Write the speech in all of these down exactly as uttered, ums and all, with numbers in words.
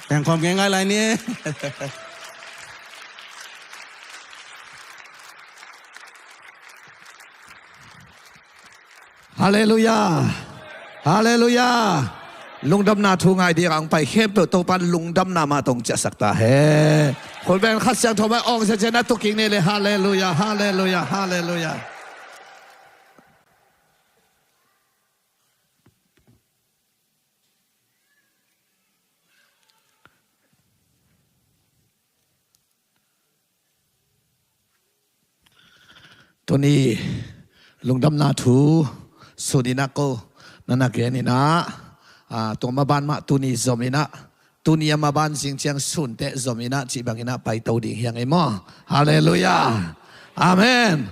Pengkhawm ngeingai lai ni. Halleluiah. Halleluiah. Lungdamna thu ngai ding a hong pai khempeuh Topa'n lungdamna mah tawh hong ciahsak ta hen. Khut beng Kha Siangtho mah awng sia ciang na tuk kik ni le. Halleluiah. Halleluiah. Halleluiah. Tuni lungdamna thu sun in ah ko na na gen in ah, ah, tua maban mah tuni zom in ah, tuni a maban zing ciang sun teh zom in ah cih bang in ah paito ding hi hang ei maw. Halleluiah. Amen.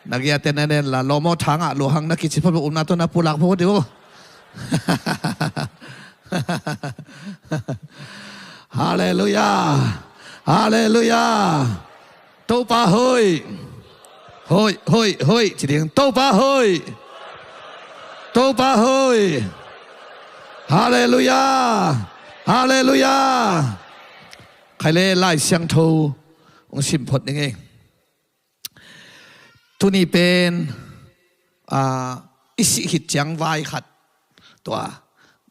Na giate na nen la lawm aw, thang ah luahang na kici phot, umna tawh na pulak phot dih uh. Halleluiah. Halleluiah. Topa hoih. Hoih, hoih, hoih. Ci ding. Topa hoih. Topa hoih. Halleluiah. Halleluiah. Khai le Lai Siangtho hong sim phot ning ei. Tuni pen, ah, i sih khit ciang vai khat, tua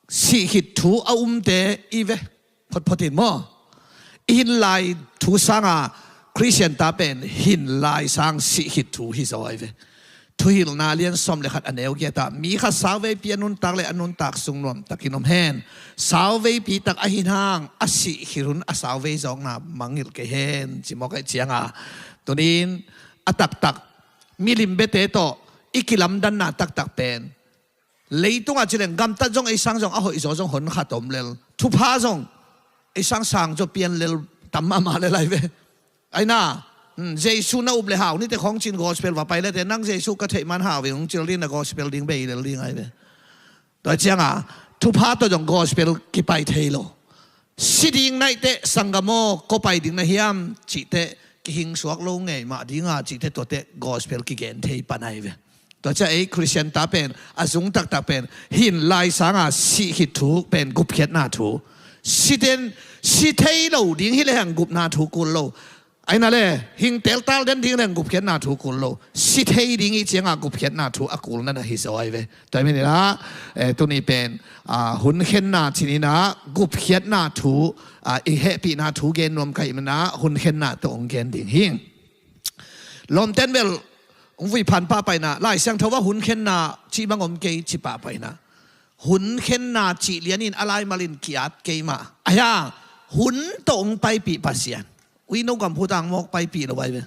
sih khit thu a umte i ve photphot in maw. I hin lai thu sanga Khristian ta pen hin lai sang sih khit thu hi zaw ai ve. Thuhilhna lian sawm le khat a neu giat ah mi khat sauveipi a nuntak le a nuntak sung nuamtakin om hen. Sauveipi tak a hin hang a sih khit hun a sauvei zawkna mangngilh kei hen ci mawk ai cianga, tunin a taktak milim biate tawh i kilamdanna taktak pen, leitungah ci leng gamtat zong ei sang zong a hoihzaw zong hon khat om lel, thupha zong ei sang sang zaw pian lel tam mahmah lel ai ve. Ai na, hmm, Jesu na up le hau ni te khong cin gospel va pai le te nang Jesu ka theih man hau ve hong cil ding na gospel ding bei lel ding ai ve. Tua cianga thupha tawh zong gospel kipai thei lo. Si ding naih teh sanggam aw, ko pai ding na hiam cih teh kihing suak lo ngei mah dinga cih teh tua teh gospel kigen thei pan ai ve. Tua ciah ei Khristian ta pen a zung taktak pen hin lai sanga sih khit thu pen gupkhiatna thu. Si ten si thei lo ding hi lehang gupna thu kul lo. Ai na le hing teltal den ding leng gupkhiatna thu kul lo. Si thei ding i cianga gupkhiatna thu a kulna na hi zaw ai ve. Tua hi manin ah, eh, tuni pen, ah, hunkhenna cin in ah gupkhiatna thu, ah, i hehpihna thu gen nuam ka hih manin ah hunkhenna tawh hong gen ding hi. Lawmten bel hong vui phan pahpah in ah Lai Siangtho ah hunkhenna cih bang om kei ci pahpah in ah, hunkhenna cih lianin a laimal in ki-at kei mah. Ai hang hun tawh hong paipih Pasian. Ui, no gam phutang mawk paipih lo ai ve.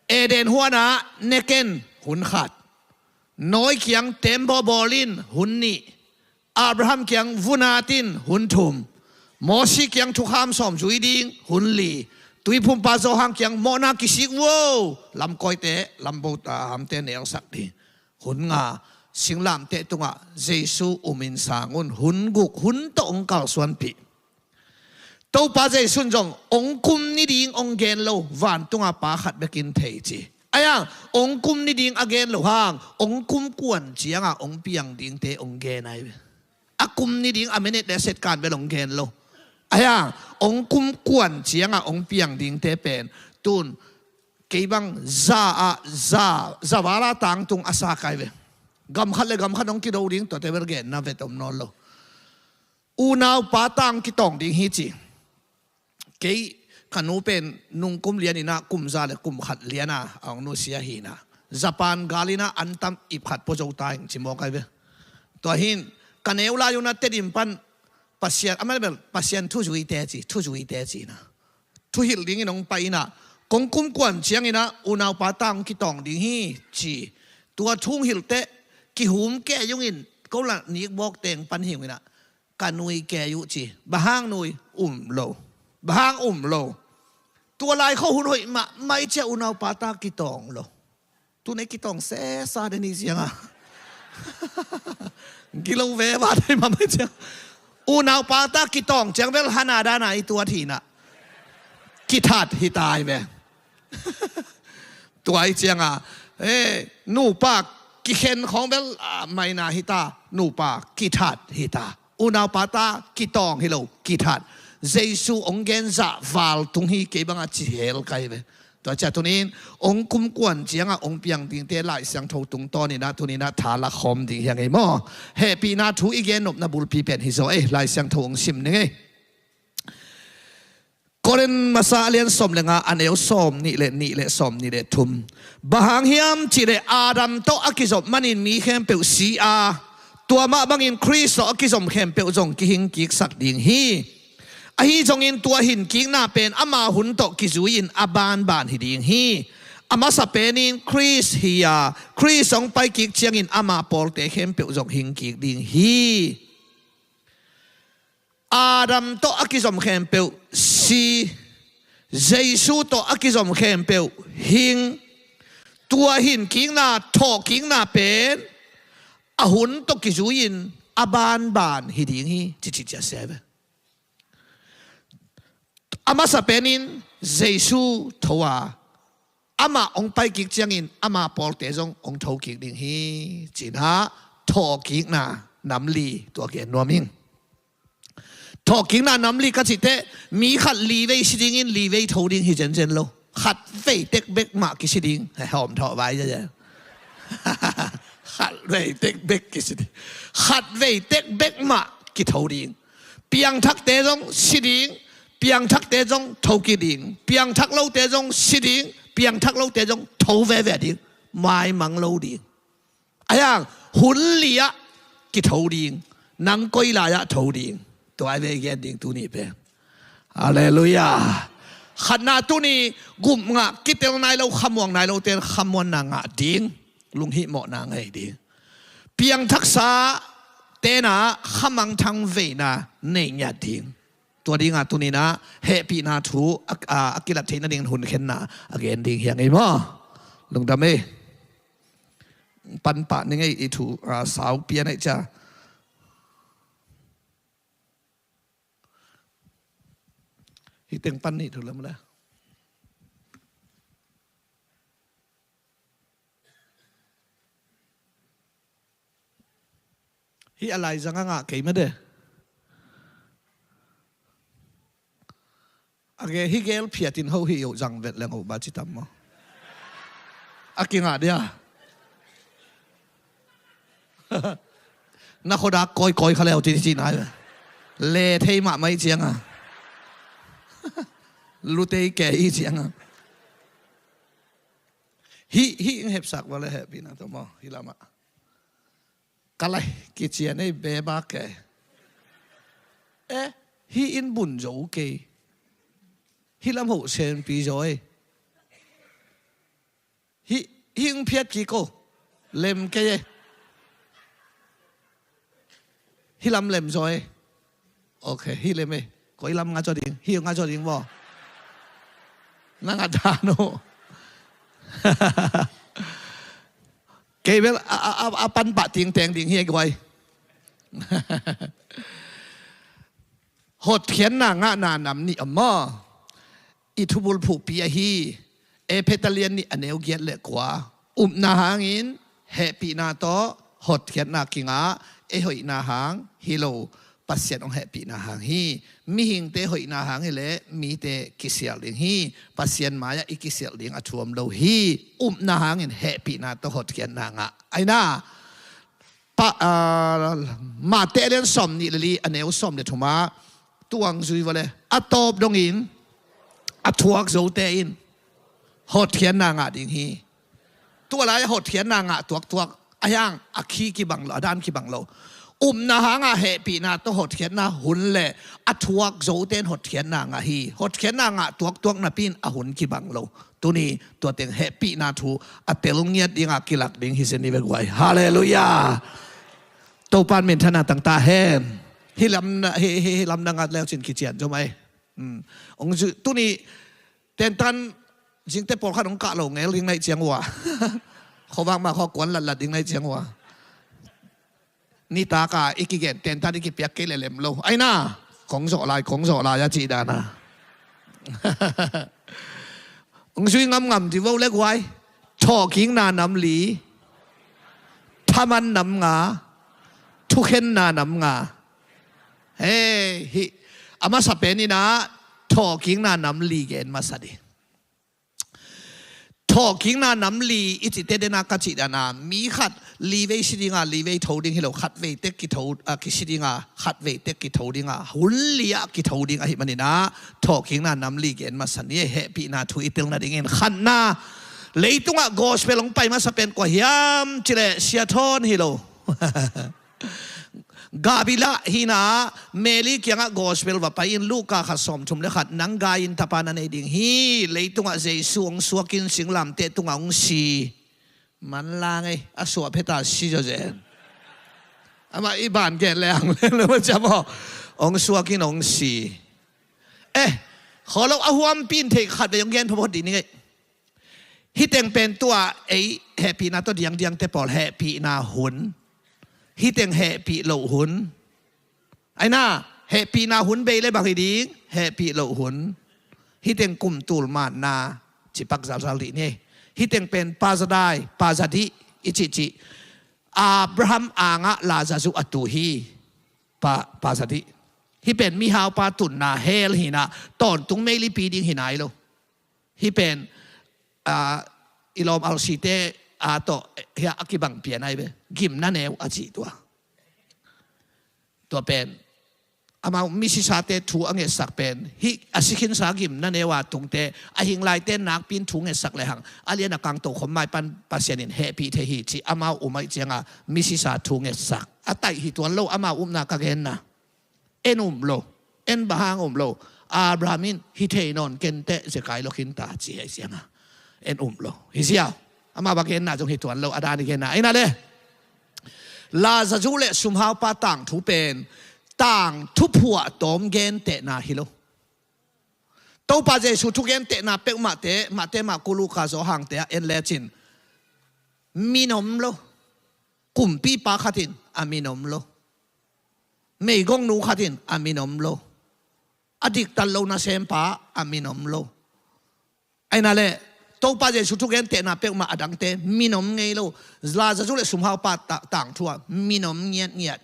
Eden huanah ne ken hun khat. Nawi kiang tembaw bawl in hun nih. Abraham kiang vun at in hun thum. Mosi kiang thukham sawm zui ding hun li. Tuiphumpa Johan kiang mawhna kisik uh aw. Lamkawite, lambo, ah, hamte nelsak ding hun nga. Singlamteh tungah Jesu um in sang un hun guk, hun tawh hong kalsuanpih. Topa Jesu in zong hong kum ni ding hong gen lo, vantunga Pa khat bekin thei ci. Ai hang hong kum ni ding a gen lo hang hong kum kuan cianga hong piang dingte hong gen ai ve. A kum ni ding a minute le second bel hong gen lo. Ai hang hong kum kuan cianga hong piang dingte pen tun kei bang za ah za, za vala tangtung a sa kai ve. Gam khat le gam khat hong kido ding tuate bel genna vet om nawn lo. Unaupa tang kitawng ding hi ci. Kei ka nu pen nungkum lian in ah kum za le kum khat lian a hong nusia hi in ah, Japan gal in ah an tam ip khat pua zo ta ing ci mawk ai ve. Tua hin ka neu lai un ah Tedim pan Pasian, a mel bel Pasian thuzuite ci, thuzuite ci in ah, thuhilh dingin hong pai in ah, kong kum kuan ciangin ah unaupa tang kitawng ding hi ci. Tua thu hong hilh teh kihum kei ung in, ko la nik bawk teng pan hi ung in ah, ka nui kei uh ci. Bang hang nui? Um lo. Bang hang um lo? Tua lai kho hun hoih mahmah i ciah unaupa ta kitawng lo. Tun ei kitawng sesa den i cianga gilo ve va thei mahmah i ciang. Unaupa ta kitawng ciang bel hana dana i tuat hi in ah kithat hi ta ai ve. Tua i cianga, eh, nupa kikhen khawng bel, ah, maina hi ta, nupa kithat hi ta. Unaupa ta kitawng hi lo, kithat. Jesu hong gen zah val tung hi, kei bangah ci hel kai ve. Tua ciah tunin hong kumkuan ciangah hong piang dingte Lai Siangtho tungtawninah tuninah tha lakhawm ding hi a ngei maw? Hehpihna thu i gen nopna bulpi pen hi zaw ei, Lai Siangtho hong sim ning ei. Korin masa a lian sawm le nga, a neu sawm nih le nih le sawm nih le thum. Bang hang hiam cihleh Adam tawh a kizop manin mi khempeuh si a, tua mah bangin Khrist tawh a kizom khempeuh zong kihing kiksak ding hi. Ahi zongin tua hinkikna pen ama hun tawh kizui-in a banban hi ding hi. A masa penin Khrist hi a, Khrist hong paikik ciangin ama pawlte khempeuh zong hingkik ding hi. Adam tawh a kizom khempeuh si, Jesu tawh a kizom khempeuh hing. Tua hinkikna, thawhkikna pen a hun tawh kizui-in a banban hi ding hi, cici cia se ve. A masa penin Jesu tho a, amah hong paikik ciangin ama pawlte zong hong thokik ding hi, cinah thawhkikna nam li tua gen nuam ing. Thawhkikna nam li ka cihteh mi khat li vei si dingin li vei tho ding hi zenzen lo. Khat vei tek bek mah kisi ding. Hawm thawh vai zenzen. Khat vei tek bek kisi ding. Khat vei tek bek mah kitho ding. Piangthakte zong si ding, piangthakte zong tho kik ding, piangthak lote zong si ding, piangthak lote zong tho veve ding. Maimang lo ding. Ahi hang hun li-ah kitho ding, nang koi lai-ah tho ding. Tua ai ve gen ding tuni pen. Halleluiah. Khatna tuni gupngah kitel nai lo, khamuang nai lote khamuanna ngah ding, lunghihmawhna ngei ding. Piangthaksa tenah khamangthang veina nei ngiat ding. Tua dingah tuninah hehpihna thu a, a, a kilat theih nading hunkhenna a gen ding hi a ngei maw? Lungdam ei. Panpah ning ei, i thu, a, sau pian ei cia. Hi teng pan nih thu lam le. Hi a laizang a ngah kei mah de. A ge hi gel phiatin ho hi uh zang vet leng uh ba ci tam maw? A kingah dia. Na khodak kawikawi kha leu titi ci nai. Le thei mahmah i cianga. Lutei ke i cianga. Hi, hi ing hepsak vale hehpihna tawh maw? Hi lamah. Ka lai kician ei beba ke. Eh, hi in bun zo kei. Hi lam ho senpi zo ei. Hi, hi ing phiat kiko. Lem kei ei. Hi lam lem zo ei. Ok, hi lem ei. Koi lam nga zo ding. Hi nga zo ding bo. Nang a dano. Kei bel a, a, a, a panpah ting teng ding hi ei guai. Hotkhiatna ngahna nam nih a maw? I thubul phuhpi ahi Efesa lian nih a neu giat le kua. Upna hangin hehpihna tawh hotkhiatna kingah, ei hoihna hang hi lo, Pasian hong hehpihna hang hi. Mihingte hoihna hang hileh mite kisial ding hi. Pasian mai-ah i kisial ding a thuam lo hi. Upna hangin hehpihna tawh hotkhiatna ngah. Aina. Pa, ah, Mate lian sawm nih le li a neu sawm le thuma tuang zui vale. A tawp dongin a thuak zote in hotkhiatna ngah ding hi. Tua lai hotkhiatna ngah tuaktuak a hiang a khi kibang lo, a dan kibang lo. Upna hanga hehpihna tawh hotkhiatna hun le a thuak zote in hotkhiatna ngah hi. Hotkhiatna ngah tuaktuak napi in a hun kibang lo. Tuni tua teng hehpihna thu a tel ngiat dinga kilak ding hi zen ni ve guai. Halleluiah. Topan minthanna tangta hen. Hi lam na, hi, hi, hi lam na ngat leu cin kician zom ai. Hmm. Ong zu, tuni tentan zingte pawlkhat ong kah lo ngel ding naih ciang ua. Khovak mah kho kuan latlat ding naih ciang ua. Nitaka i kigen tentan i kipiak kei le lem lo. Aina, kong zawh lai, kong zawh lai a cih dana. Ong zui ngamngam di vo le guai. Thawhkikna nam li. Thaman nam nga. Thukhenna nam nga. Hei, hih a masa pen in ah thawhkikna nam li gen masa ding. Thawhkikna nam li i cih teh dena ka cih dan a, mi khat li vei si ding a, li vei tho ding hi lo, khat vei tek kitho, a, kisi ding a, khat vei tek kitho ding a, hun li ah kitho ding ahih manin ah thawhkikna nam li gen masa ni. Hehpihna thu i tel nadingin khatna, leitungah gospel hong pai masa pen kua hiam cih leh Sia Thawn hi lo. Gabila hi in ah, Mary kiangah gospel va pai in, Luka khat sawmthum le khat, nang gai in tapa na nei ding hi, leitungah Jesu hong suak in, singlamteh tungah hong si. Manlang ei, a suah pheta si zawzen. Amah i ban gen le ang le le maw, hong suak in hong si. Eh, khawlo a huampi in thei khat vei hong gen phawt dih ni ngei. Hih teng pen tua ei hehpihna tawh diangdiangte pawl hehpihna hun. Hih teng hehpih loh hun. Aina, hehpihna hun bei le bang hi ding, hehpih loh hun. Hih teng kum tul manna cipak zalzal dih ni. Hih teng pen Pa Zadai, Pa Zadih i cihcih. Abraham angah Lazarus a tu hi. Pa, Pa Zadih. Hih pen mihaupa tunna hell hi in ah, tawntung meilipi ding hi nai lo. Hih pen, a, i lawm alsite a tawh, eh, hiah a kibang pian ahi ve. Gimna neu a cih tua. Tua pen amau misisate thu a ngetsak pen, hih a si khinsa gimna neu a tungte, a hing laite nakpi in thu ngetsak lehang, a lian a kang tokhom mai pan Pasian in hehpih thei hi cih amau um ahih ciangah misisa thu ngetsak. A taih hi tuan lo amau upna ka genna. En um lo. En bang hang um lo. Abraham in hi thei nawn kenteh zekai lo khinta ci hei sianga. En um lo. Hi ziau. Amah bang genna zong hi tuan lo. A dan i genna. Aina le. Lazarus le sumhaupa tangthu pen tangthu phuahtawm gentehna hi lo. Topa Jesu thugentehna peuhmahte, Mate, Marku, Luka, Johan te ah en lecin. Min om lo. Kumpipa khatin a min om lo. Meigongnu khatin a min om lo. A diktat lo nasempa a min om lo. Aina le, Topa Jesu thugentehna peuhmah a dangte min om ngei lo. Lazarus le sumhaupa ta-, tangthu ah min om ngiatngiat.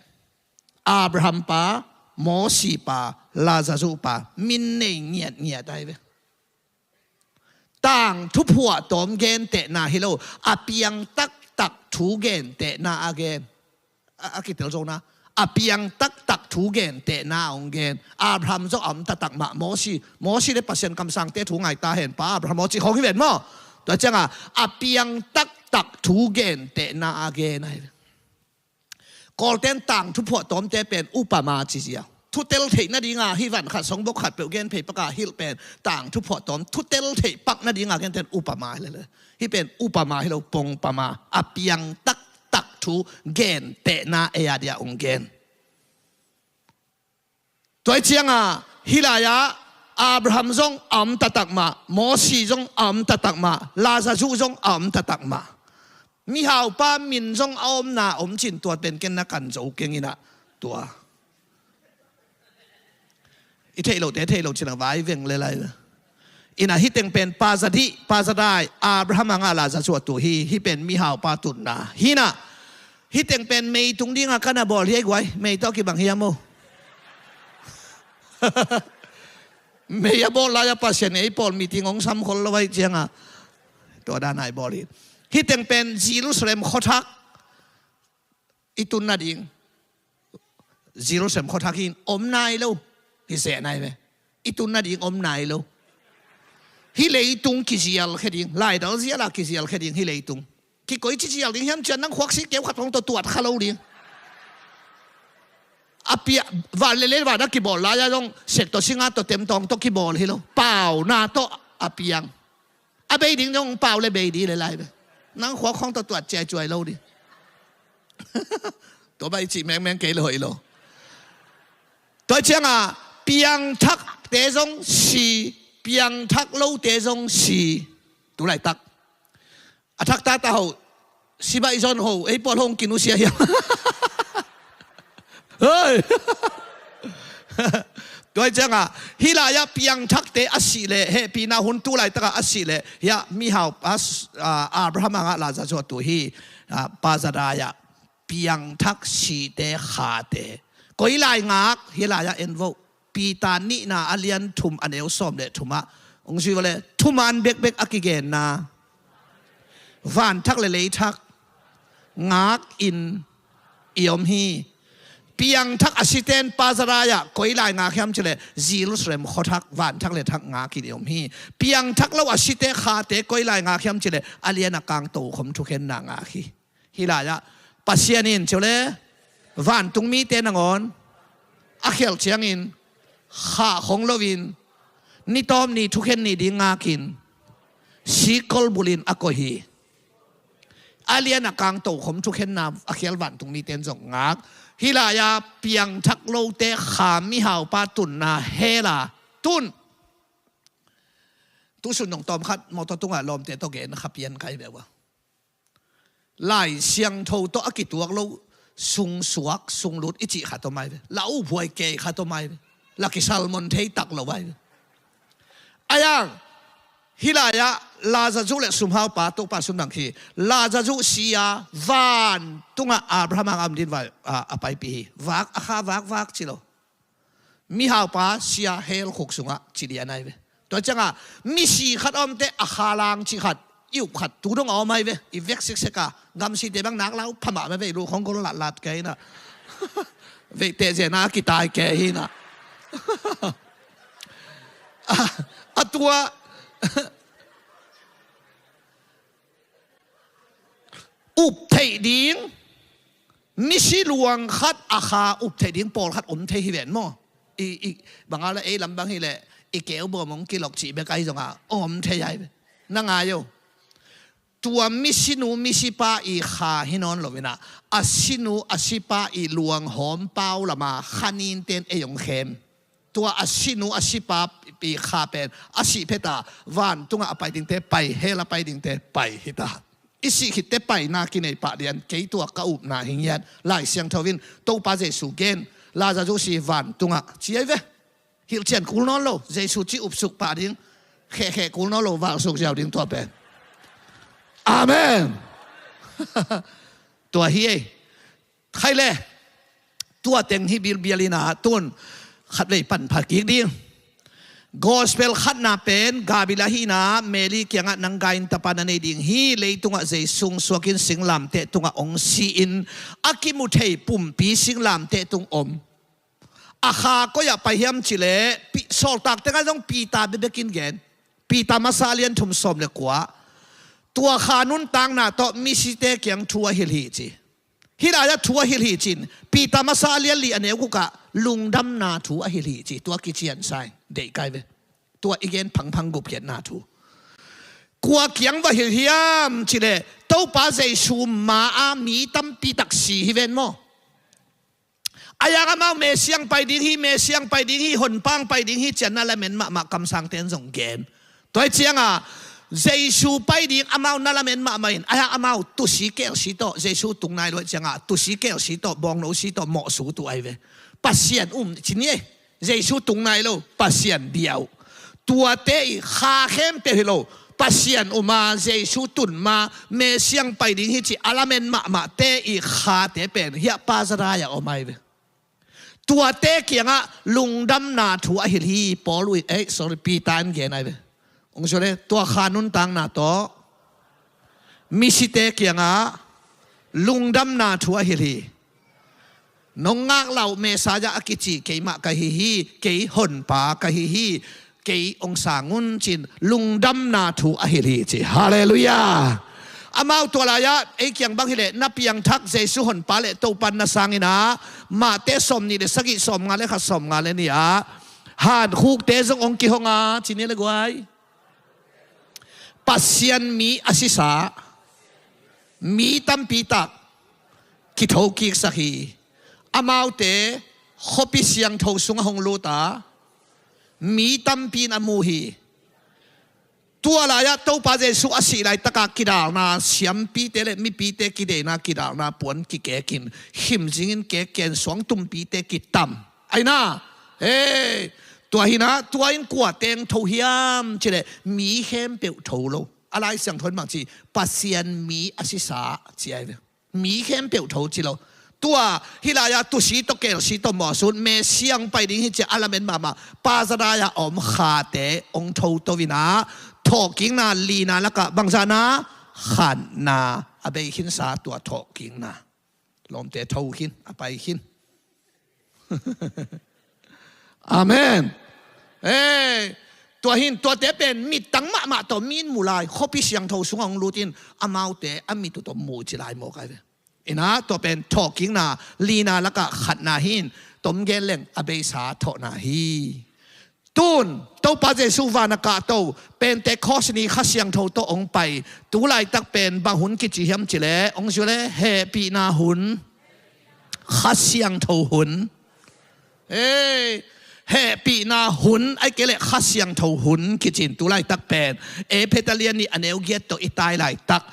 Abraham pa, Mosi pa, Lazarus pa, min nei ngiatngiat ahi ve. Tangthu phuahtawm gentehna hi lo, a piang taktak thu gentehna a gen. A, a kitel zona. A piang taktak thu gentehna a hong gen. Abraham zong a om taktak mah, Mosi, Mosi le Pasian kamsangte thu ngai ta hen, Pa Abraham aw ci khawng hi ven maw. Tua cianga, a piang taktak thu gentehna a gen ahi. Kawlten tangthu phuahtawmte pen upama ci zia. Thutel theih nadinga hih van khat songbok khat peuh gen phei paka hilh pen tangthu phuahtawm thutel theih pak nadinga gen ten upama hi lele. Hih pen upama hi lo, pongpama, a piang taktak thu gentehna ei a dia hong gen. Tua hi cianga hih lai-ah Abraham zong a om taktak mah, Mosi zong a om taktak mah, Lazarus zong a om taktak mah. Mihaupa min zong a omna om cin tua pen ken na kan zo keng inah tua. I theih lote theih lo cin a vai veng le lai. Inah hih teng pen Pa Zadih, Pa Zadai, Abraham a ngah Lazarus a tu hi, hih pen mihaupa tunna. Hinah, hih teng pen mei tung dinga ka na bawl hi ei guai, mei tawh kibang hiam o. Mei a bawl lai-a Pasian ei pawl meeting hong sam khol lo aih cianga. Tua dan ai bawl hi. Hih teng pen Jerusalem khuathak i tun nading. Jerusalem khuathak hi in om nai lo. Hi zeh nai ve. I tun nading om nai lo. Hih leitung kizial khe ding. Laidal ziala kizial khe ding hih leitung. Kikoi ci zial ding hiam cian nang khuaksi keu khat hong tawh tuat kha lo ding. A piang, van le lei van a kibawl lai-a zong sek tawh singa tawh temtawng tawh kibawl hi lo. Pauna tawh a piang. A bei ding zong pau le bei ding le lai ve. Nang khuak khawng tawh tuat ciaicuai lo ding. Tua bai cih mengmeng kei lo hoih lo. Tua cianga piangthakte zong si, piangthak lote zong si. Tu laitak a thakta ta ho, sibai zon ho, ei pawl hong kinusia hiam? Hei. Tua cianga hih lai-ah piangthakte a sih leh, hehpihna hun tu laitaka a sih leh, hiah mihau, a, a, Abraham a ngah Lazarus a tu hi, a, Pa Zadai-ah piangthak site khate Koi lai ngak, hih lai-ah en vo. Peter nihna a lian thum a neu sawm le thum ah, hong zui vo le, thuman bekbek a kigenna, vanthak le leithak ngakin i om hi. Piangthak a site'n Pasadia-ah koi lai ngak hiam cih leh, Jerusalem khuathak, vanthak le thak ngakin i om hi. Piangthak lo a site khate koi lai ngak hiam cih leh, a lian a kang tokhom thukhenna ngak hi. Hih lai-ah Pasian in, ci vo le, vantung mite nangawn a khial ciangin, khah khong loin, ni tawp ni thukhen ni ding ngakin, sikol bulin a koih hi. A lian a kang tokhom thukhenna a khial vantung mite'n zong ngak. Hih lai-ah piangthak lote kha mihaupa tunna hell-ah tun. Tusun nong tawm khat mawtaw tungah lawmte tawh gen kha pian kai ve ua. Lai Siangtho tawh a kituak lo, sungsuak, sunglut i cih khat om ai ve. La uphuai kei khat om ai ve. La kisalmon thei tak lo ai ve. Ayang, hih lai-ah Lazarus le sumhaupa, Topa sum dang khi, Lazarus si a, vantungah Abraham ang a om ding vai, a, a paipih hi. Vak, a kha vak, vak ci lo. Mihaupa si a hell khuk sungah ci lian ai ve. Tua ciangah misi khat a omte a kha lang cih khat, i up khat tu dong a om ai ve. I vek siksek a, gamsite bang nak lau phamah mah ve, i lu khong gol latlat kei na. Veite zena kitai kei hi na. A, a tua up theih ding, misi luang khat a kha up theih ding pawlkhat om thei hi ven maw? I, i, bang a le ei lam bang hi leh, i keu bawm hong kilok cih bek ahi zongah om thei ai ve. Na ngai o. Tua misinu misipa i kha hi nawn lo inah, a sinu a sipa i luanghawm pau lama kha ninten ei hong khem. Tua a sinu a sipa i kha pen a sih pheta, vantungah a pai dingte pai, hell a pai dingte pai hi ta. I sih khitte paina kinei pah lian, kei tua ka upna hi ngiat. Lai Siangtho in Topa Jesu gen, Lazarus si vantungah ci ai ve. Hilhcian kul nawn lo, Jesu ci upsuk pah ding, khehkheh kul nawn lo, valsuk ziau ding tua pen. Amen. Tua hi ei. Khai le, tua teng hi bilbial inah tun, khatvei pan pha kik ding. Gospel khatna pen, Gabriel a hihna, Mary kiangah nang gai in tapa na nei ding hi, leitungah Jesu suakin singlamteh tungah hong si-in, a kimu thei pumpi singlamteh tung om. A kha koi-ah pai hiam cih leh, pi-, sawltak tengah zong Peter bekbekin gen. Peter masa a lian thum sawm le kua. Tua kha nuntakna tawh misite kiang thu a hilh hi ci. Hih lai-ah thu a hilh hi cin, Peter masa a lian li a neu gukah lungdamna thu a hilh hi ci. Tua kician sa in, deih kai ve. Tua i gen phangphang gupkhiatna thu. Kua kiang va hilh hiam cih leh, Topa Jesu ma-a mi tampi tak si hi ven maw? Ayang amau Messiah pai ding hi, Messiah pai ding hi, honpa pai ding hi, ci-a na lamen mahmah kamsangte in zong gen. Tua hi ciangah Jesu pai ding amau na lamen mahmah in, ayang amau tusi kelsi tawh, Jesu tung nai lo hi ciangah tusi kelsi tawh, bawngno si tawh mawhsu tu ai ve. Pasian um ci ni ei. Jesu tung nai lo, Pasian bia uh. Tuate i kha khempeuh hi lo, Pasian um a, Jesu tun ma, Messiah pai ding hi ci a lamen mahmahte i khate pen hiah Pasadia-ah om ai ve. Tuate kiangah lungdamna thu a hilh hi, Paul uh in, eh, sorry, Peter in gen ai ve. Ong sure, tua kha nuntakna tawh misite kiangah lungdamna thu a hilh hi. Nong ngak lo Messiah a kici keimah ka hi hi, kei honpa ka hi hi, kei ong sang un cin lungdamna thu a hilh hi ci. Halleluiah. Amau tua lai-ah ei kiang bang hileh na piangthak Jesu honpa le Topa na sang inah, Mate sawm nih le sagih, sawm nga le khat, sawm nga le nih ah, hankhukte zong ong kihong a, ci ni le guai. Pasian mi a sisa mi tampi tak kithokiksak hi. Amaute khuapi siangtho sungah hong lut a, mi tampi in a mu hi. Tua lai-ah Topa Jesu a sih laitakah kidalna, siampite le mipite kideina kidalna puan kikekin, khimzingin kekkian suangtumpite kitam. Aina, hei, tua hina, tua in kua teng tho hiam cileh mi khempeuh tho lo. A Lai Siangtho in bang ci, Pasian mi a sisa ci ai ve. Mi khempeuh tho ci lo. Tua hih lai-ah tusi tawh kelsi tawh mawh sun, Messiah hong pai ding hi ci-a a lamen mahmah Pa Zakaria a om khate hong thoto in ah, thawhkikna lina lakah bangzahna, khatna a bei khinsa, tua thawhkikna. Lawmte tho khin, a pai khin. Amen. Ei, tua hin, tuate pen mittang mahmah tawh mi in mu lai, khuapi siangtho sungah hong lut in, amaute a mit uh tawh mu ci lai maw kai ve. In ah tua pen thawhkikna lina lakah khatna hi in, tom gen leng a beisa thawhna hi. Tun Topa Jesuh van a kahto, Pentecost ni Kha Siangtho tawh hong pai, tu laitak pen bang hun kici hiam cih leh, hong ci uh leh hehpihna hun, Kha Siangtho hun. Ei, hehpihna hun, ahih kei leh Kha Siangtho hun kici in tu laitak pen, Efesa lian nih a neu giat tawh i tai laitak.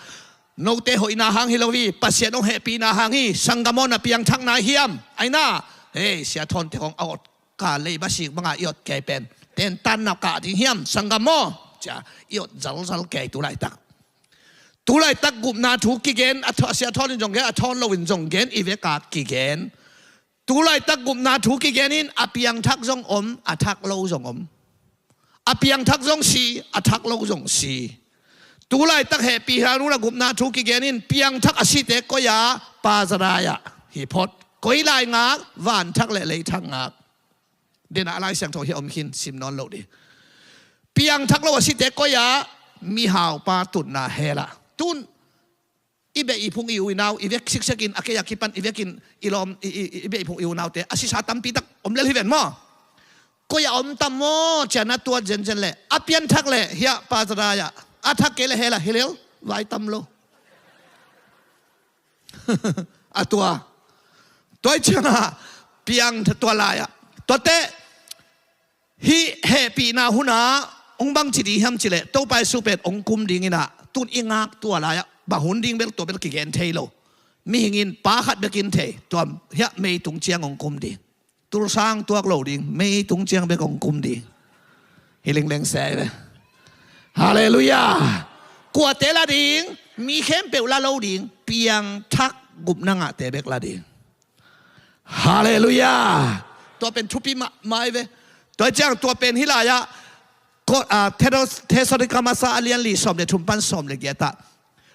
Note hoihna hang hi lo hi, Pasian hong hehpihna hang hi, sanggam aw, na piangthak nai hiam? Ai na, ei, Sia Thawn te khong a awt ka lei basik banga i awt kei pen, tentan na kah ding hiam, sanggam aw? Cia, i awt zalzal kei tu laitak. Tu laitak gupna thu kigen, a thaw-, Sia Thawn in zong gen, a thawn lo in zong gen, i vek a kigen. Tu laitak gupna thu kigen in, a piangthak zong om, a thak lo zong om. A piangthak zong si, a thak lo zong si. Tu laitak hehpihna hun a gupna thu kigen in, piangthak a site koi-ah? Pa Zakaria hi phot. Koi lai ngak? Vanthak le leithang ngak. Den ah a Lai Siangtho hi a om khin, sim nawn lo ding. Piangthak lo a site koi-ah? Mihaupa tutna hell ah. Tun i beh i phung i u i nau, i vek siksiak in, a kei a kipan i vek in, i lawm, i, i, i beh i phung i u naute a sisa tampi tak om lel hi ven maw? Koi-ah om tam maw? Cia na tuat zenzen leh, a piangthak leh hiah, Pa Zakaria, a thak kei leh hell ah, hi lel, vai tam lo. A tua, tua ciangah piang tua lai-ah, tuate, hih hehpihna hun ah hong bangci ding hiam cih leh, Topa Jesuh pen hong kum ding in ah, tun i ngak tua lai-ah bang hun ding bel, tua bel kigen thei lo. Mihing in pa khat bek in thei, tua hiah meitung ciang hong kum ding. Tulsa hong tuak lo ding, meitung ciang bek hong kum ding. Hi lingleng se ve. Halleluiah. Kuate la ding? Mi khempeuh la lo ding. Piangthak gupna ngahte bek la ding. Halleluiah. Tua pen thupi mahmah hi ve. Tua ciang tua pen hih lai-ah, ko-, ah, Theros-, Thessalonika Masa a lian li, sawm le thum pan sawm le giat ah,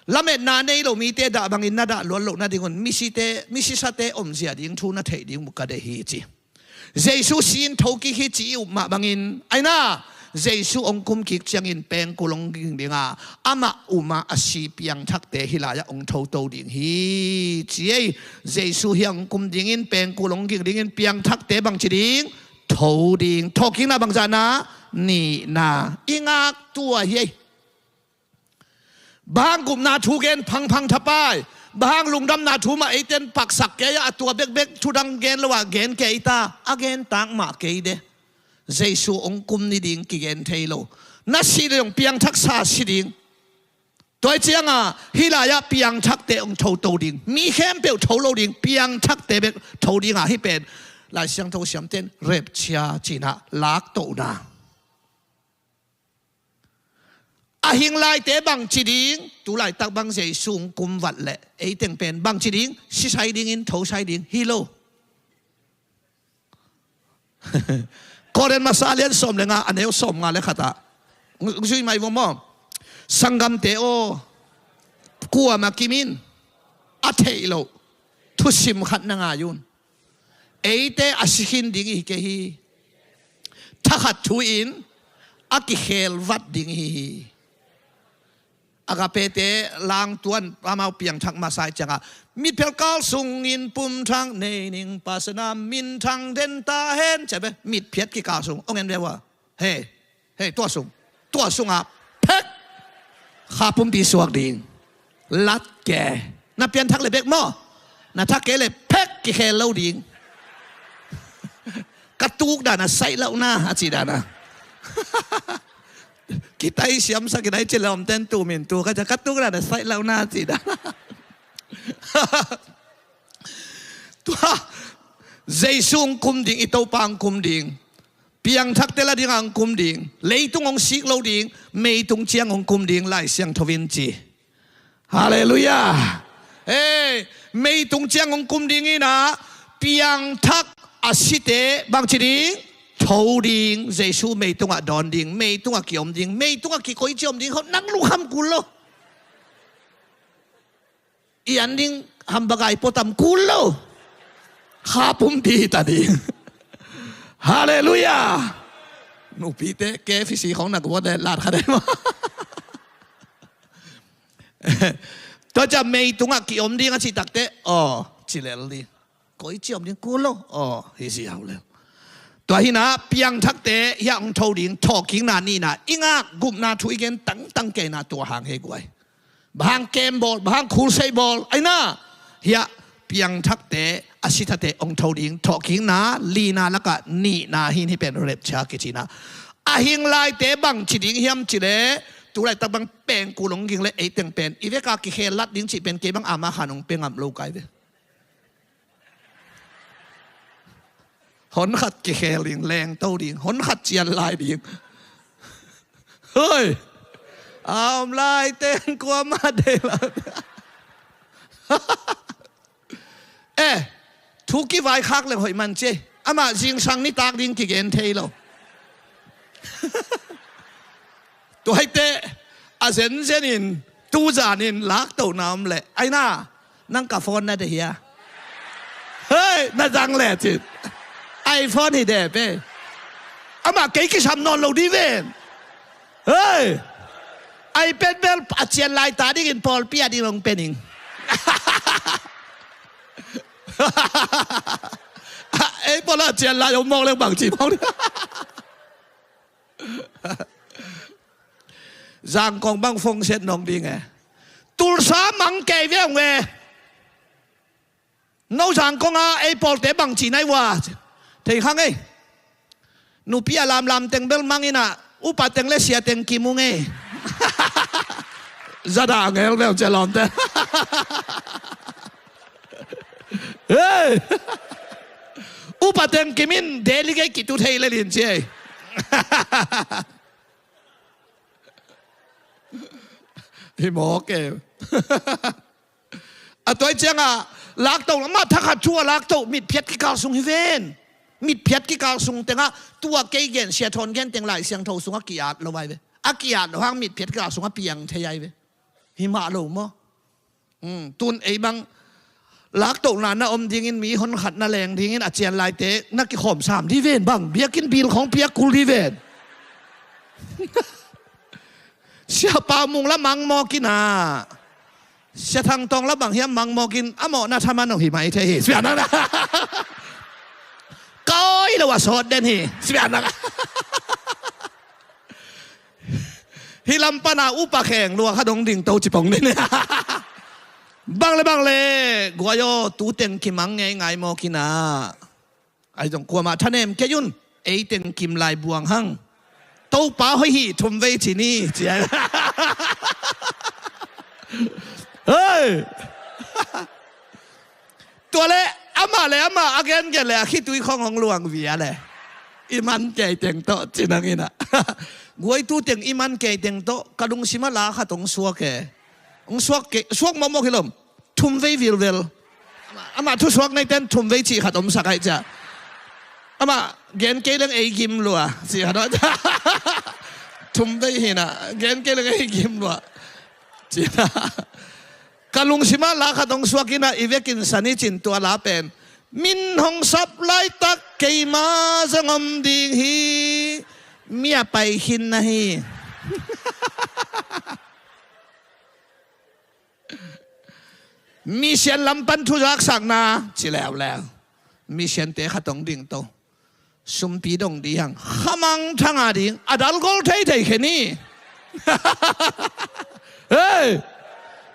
lametna nei lo mite dah bangin na dah luat loh nadingun, misite, misisate omzia ding thu na theih ding uh ka deih hi, ci. Jesuh si in thokik hi, ci i up mah bangin, ai na, Jesuh hong kumkik ciangin pengkul hong ging ding a, amah um a, a si piangthakte hih lai-ah hong thoto ding hi, ci ei. Jesuh hiah hong kum dingin, pengkul hong ging dingin, piangthakte bangci ding? Tho ding. Thawhkikna bangzahna? Nihna. I ngak tua hi ei. Bang hang gupna thu gen phangphang thapai? Bang hang lungdamna thu mah eite'n paksak kei a, a tua bekbek thu dang gen lo a gen kei ta? A gen tak mah kei de. Jesuh hong kum ni ding kigen thei lo. Na sih leh zong piangthaksa si ding. Tua ciangah hih lai-ah piangthakte hong thoto ding. Mi khempeuh tho lo ding, piangthakte bek tho ding a, hih pen Lai Siangtho siamte'n rapture ci-in ah laktohna. A hing laite bangci ding? Tu laitak bang Jesuh hong kum vat leh, eiteng pen bangci ding? Si sai dingin, tho sai ding hi lo. Korin Masa a lian sawm le nga, a neu sawm nga le khat ah, ng-, ng zui mai vo maw? Sanggamte aw, kuamah kim in, a theih loh thusim khat na ngai un. Eite a si khin ding i hi kei hi. Thakhat thu-in a kikhel vat ding i hi hi. Agape-te langtuan amau piangthak masa i ciangah, mitphiat kikal sungin pumthak nei ning, Pasian a min thang den ta hen, ci a ve. Mitphiat kikal sung, ong en ve ua. Hei, hei, tua sung, tua sungah phek, kha pumpi suak ding. Lat kei. Na piangthak leh bek maw? Na thak kei leh phek, kikhel lo ding. Ka tuk dan a saih loh na, a cih dan a. Kitai siamsak in a, i ci leh omte'n tu min tu ka ci, ka tuk dan a saih loh na, a cih dan a. Tua, Jesuh hong kum ding, i Topa hong kum ding. Piangthakte la ding a hong kum ding. Leitung hong sik lo ding, meitung ciang hong kum ding, Lai Siangtho in ci. Halleluiah. Hei, Meitung ciang hong kum ding in ah, piangthak a site bangci ding? Tho ding, Jesu meitungah dawn ding, meitungah kiom ding, meitungah kikoici om ding, nang lungkham kul lo. I an ding hamburger i puatam kul lo. Kha pumpi ta ding. Halleluiah. Nupite K F C khong na kuate lat kha dei maw? Tua ciang meitungah kiom ding a cih takteh, aw, ci lel ding. Koici om ding kul lo. Aw, hi si hau lel. Tua hi in ah piangthakte hiah hong tho ding, thawhkikna nihna, i ngak gupna thu i gen tangtang kei in ah tua hang hi guai. Bang hang kem bawl, bang hang khulsei bawl, ai na. Hiah piangthakte a sithate hong tho ding, thawhkikna lina lakah nihna hi in, hih pen rapture kici in ah. A hing laite bangci ding hiam cih leh, tu laitak bang pengkul hong ging leh ei teng pen i vek a kikhel lat ding cih pen kei bang ama khan hong pia ngam lo kai ve. Hon khat kikhel ding, lengto ding, hon khat cian lai ding. Hoi. A om lai teng kuamah deih lo. Eh, thu kivaikhak leng hoih man ci. Amah zingsang nitak ding kigen thei lo. Tua hi teh, a zenzen in, tuzan in laktohna om leh, ai na, nang ka phone na deih hia? Hei, na zang leh cin. iPhone hi deh pe. Amah kei kisam nawn lo ding ven. Hei, iPad bel a cian lai ta dingin pawlpi a ding hong pia ning. Ei pawl a cian lai hong mawk leng bangci mawk ding. Zangkong bang phone set nong ding e. Tulsa mang kei ve ung e. No Zangkong a ei pawlte bangci nai ua. Thei khang ei. Nupi a lamlam teng bel mang in ah, upa teng le sia teng kim ung ei. Zada ngel ve ung cia lawmte. Hey! Upa teng kim in delegate kitu thei le lin ci ei. Hi mawk e. A tua ciangah lakto, amah thakhat thu a lakto, mitphiat kikal sung hi ven. Mitphiat kikal sung tengah, tua kei gen, Sia Thawn gen teng Lai Siangtho sungah ki-at lo vai ve. A ki-at lo hang mitphiat kikal sungah piang thei ai ve. Hi mah lo maw? Hmm, tun ei bang laktohna na om dingin, mi honkhat na leng dingin, a cian laite na kikhawm sam dih ven bang, biakinn bil khawng piak kul dih ven. Siapa Mung la mang mawk in ah, Sia Thang Tawng la bang hiam mang mawk in, a mawhna thaman hong hi mai thei hi. Sianak na. Kawi lo a sawt den hi. Sianak. Hih lam pan a upa kheng lua khat hong ding to ci pong den hi. Bang le bang le, guai aw, tu teng kimang ngei ngai mawk in ah. Ai zong kuamah thanem kei un, ei teng kim lai buang hang. Topa hoih hi thum vei ci ni, ci ai. Hei! Tua le, amah le amah a gengen le a khitui khong hong luang via le. I man kei teng tawh ci nang in ah. Guai tu teng i man kei teng tawh, ka lungsim ah la khat hong suak e. Hong suak kei, suak mawkmawk hi lom. Thum vei vilvel. Amah, amah thusuak neiten thum vei cih khat omsak ai cia. Amah gen kei leng ei gim lua cih khat om. Thum vei hi in ah, gen kei leng ei gim lua. Ci in ah. Ka lungsim ah la khat hong suak in ah, i vekin sa ni cin tua la pen. Min hong sap laitak keima zong om ding hi. Mi a pai khin na hi. Misian lam pan thu zaksakna ci leuleu. Misiante khat hong ding to. Sumpi dong dih hang. Khamang thang a ding. A dal gol thei thei khe ni. Hei!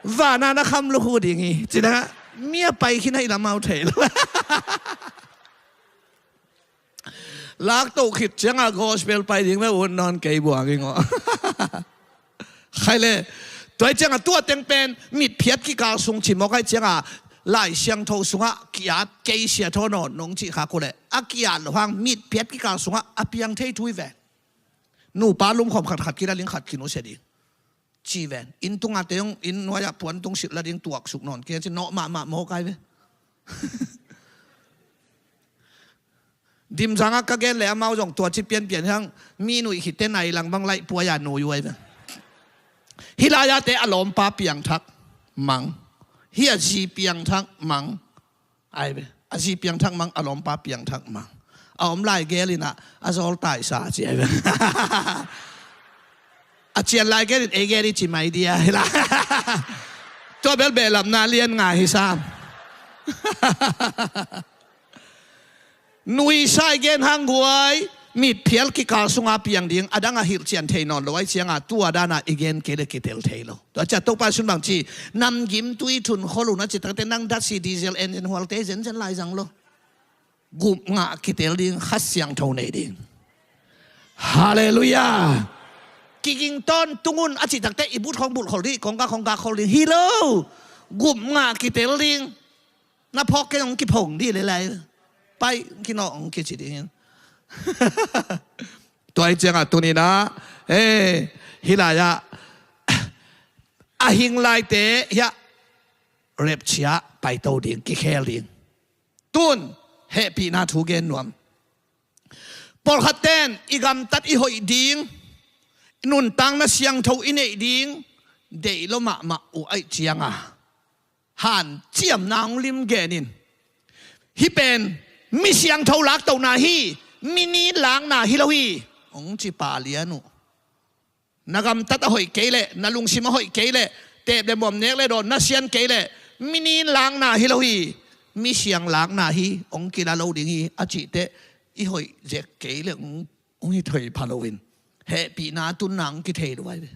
Vana na kham lukhu ding hi. Ci na mi a pai khin a i lamau thei lo. Laktoh khit ciangah gospel pai ding ve un nawn kei buang ing aw. Khai le, tua ciangah tua teng pen mitphiat kikal sung ci mawk ai ciangah Lai Siangtho sungah ki-at kei Sia Thawn aw nong cih khak uh leh a ki-at lo hang mitphiat kikal sungah a piang thei thu hi ve. Nupa lumkhawm khatkhat kila ling khat kinusia ding. Ci ven. Inn tungah te zong inn nuai-ah puan tung silh la ding tuaksuk nawn kei ci, nawh mahmah mawk ai ve. Dimzang ah ka gen leh amau zong tua ci pianpian hiang, mi nuih khit teh nai lang bang laih puai-a nui uh ai ve. Hih lai-ah te a lawmpa piangthak mang. Hih a zi piangthak mang. Ai ve. A zi piangthak mang, a lawmpa piangthak mang. A om lai gel in ah, a zawl taisa ci ai ve. A cian lai gel in ei gel i ci mai dia hi la. Tua bel behlapna lian ngai hi sam. Nuisa i gen hang guai, mitphial kikal sunga piang ding, a dang a hilhcian thei nawn lo ai cianga, tua dana i gen kei le kitel thei lo. Tua cia Topa sun bang ci, namgim tui thun khol un a ci takte nang datsi diesel engine hualte zenzen lai zang lo. Gup ngah kitel ding, Kha Siangtho nei ding. Halleluiah. Kiging tawntung un a ci takte i but khong but khol ding, kongka kongka khol ding. Hi lo. Gup ngah kitel ding. Na phawk kei hong kiphong dih lelai. Pai kinawh hong kici ding. Tua hi ciangah tuninah, eh, hih lai-ah a hing laite hiah rapture paito ding, kikhel ding. Tun hehpihna thu gen nuam. Pawlkhat ten i gamtat i hoih ding, nuntakna siangtho i neih ding deih lo mahmah uh aih cianga hanciamna hong lim genin, hih pen mi siangtho laktohna hi, mi nin lakna hi lo hi, hong ci pah lian uh. Na gamtat a hoih kei leh, na lungsim a hoih kei leh, teep le muam nek le dawn na sian kei leh, mi nin lakna hi lo hi, mi siang lakna hi, hong kila lo ding hi a cihteh i hoih zek kei leh hong, hong hi thei pha loin hehpihna tunna hong kithei lo ai ve.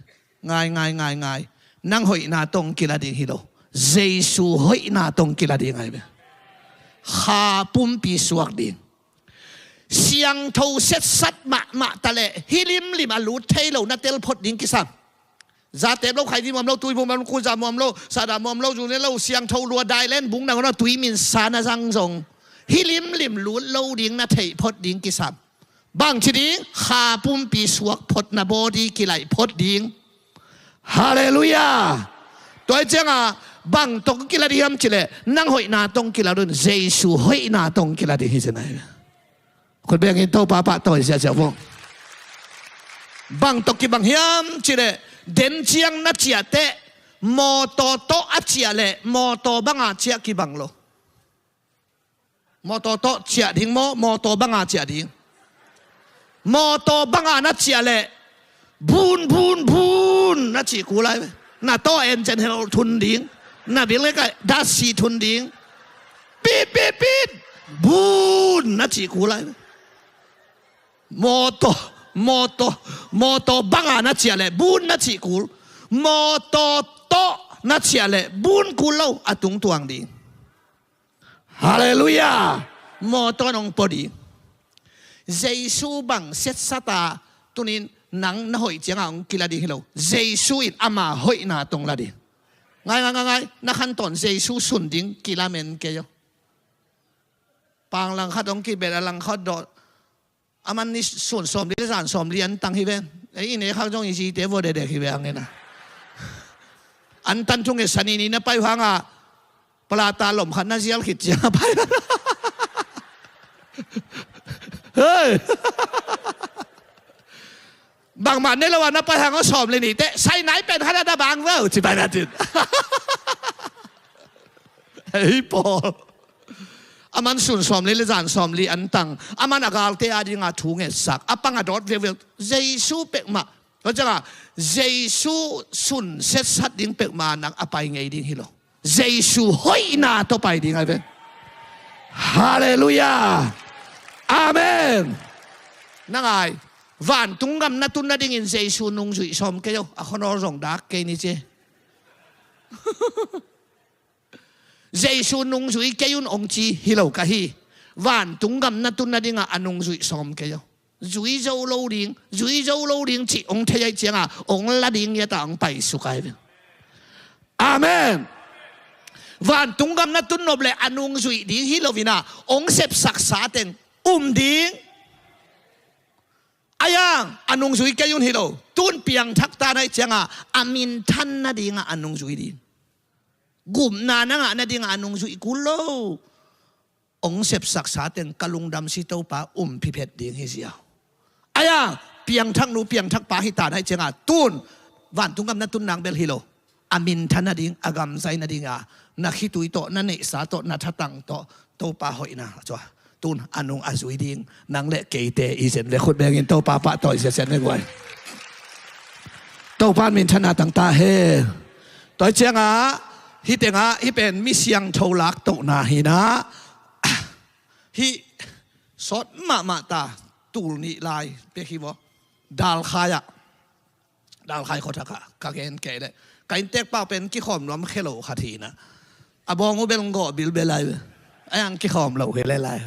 Ngai, ngai, ngai, ngai. Nang hoihna tawh hong kila ding hi lo. Jesu hoihna tawh hong kila ding ai ve. Kha pumpi suak ding. Siangtho setsat mahmah taleh hih limlim a lut thei lo na tel phot ding kisam. Zatep lo, khaidi muam lo, tui muam lo, kuza muam lo, sada muam lo, zune lo, siangtho lua dailen bung nangawn a tui minsa na zang zong hih limlim lut lo ding na theih phot ding kisam. Bangci ding? Kha pumpi suak phot, na body kilaih phot ding. Halleluiah. Tua hi cianga bang tawh kila ding hiam cileh, nang hoihna tawh kila ding, Jesu hoihna tawh kila ding hi zenai. Khut bengin Topa pahtawi ziahziah vong. Bang tawh kibang hiam cileh, den ciang na ciahteh mawtaw tawh a ciah leh mawtaw banga ciah kibang lo. Mawtaw tawh ciah ding maw, mawtaw banga ciah ding? Mawtaw banga na ciah leh bun, bun, bun na cih kul ai ve. Na tawh encen hel thun ding. Na bil ngei kai dasi thun ding. Pit, pit, pit. Bun na cih kul ai ve. Mawtaw, mawtaw, mawtaw banga na ciah leh bun na cih kul. Mawtaw tawh na ciah leh bun kul lo, a tungtuang ding. Halleluiah. Mawtaw in hong pua ding. Jesu bang setsata tunin nang na hoih cianga hong kila ding hi lo. Jesu in ama hoihna tawh la ding. Ngai, ngai, ngai, ngai. Na khantawn Jesu sun ding kilamen kei aw. Pang langkhat hong kibet a langkhat dawh. Aman ni sun sawmli le zan sawmli an tang hi ve. Ei, i ne khak zong i zite vua dedek hi ve hangin a. An tan thunget sani ni na pai uh hanga palata lom khat na zial khit ciang a pai. Hei. Bangmah ne lo a na pai hang aw sawmli niteh sai nai pen khat a na bang veu ci pai na tin. Hei pawl. Aman sun sawmli le zan sawmli an tang. Aman a galte a dinga thu ngetsak, a pang a dawt veuveu. Jesu pekmah. Tua cianga Jesu sun setsat ding pekmah nang a pai ngei ding hi lo. Jesu hoihna tawh pai ding ai ve. Halleluiah. Amen. Nang ai, vantung gam na tun nadingin Jesu nungzuih sawm kei aw. A khuanawl zong dak kei ni ci. Jesu nungzui kei un hong ci hi lo ka hi. Vantung gam na tun nadingah a nungzuih sawm kei aw. Zui zo lo ding, zui zo lo ding cih hong thei aih cianga hong la ding ngiata hong paisuk ai ve. Amen. Vantung gam na tun nop le a nungzuih ding hi loinah hong sepsaksa teng um ding. Aiang, a nungzui kei un hi lo. Tun piangthak ta na hih ciangah a minthan nadingah a nungzui ding. Gupna na ngah nadingah a nungzui kul lo. Hong sepsaksa teng ka lungdam si Topa um phiphet ding hi ziau. Aya, piangthak nu piangthak pa hi ta na hih ciangah tun vantung gam na tun nang bel hi lo. A minthan nading, a gamzai nadingah na khitui tawh, na neihsa tawh, na thatang tawh Topa hoihna a cua. Tun a nung a zui ding nang le keite i zen ve, khut bengin Topa pahtawi siasia ne guai. Topa minthanna tang ta hen. Tua hih ciangah hih tengah hih pen mi siangtho laktohna hi na. Hih sawt mahmah ta, tul nih lai pek hi vaw. Dalkhai ah, Dalkhai khuathak ah ka gen kei leh ka inntek pa pen kikhawm nuam khe lo khat hi na. A bawng uh bel gawh bilbel lai ve. A yang kikhawm lo hi le lai.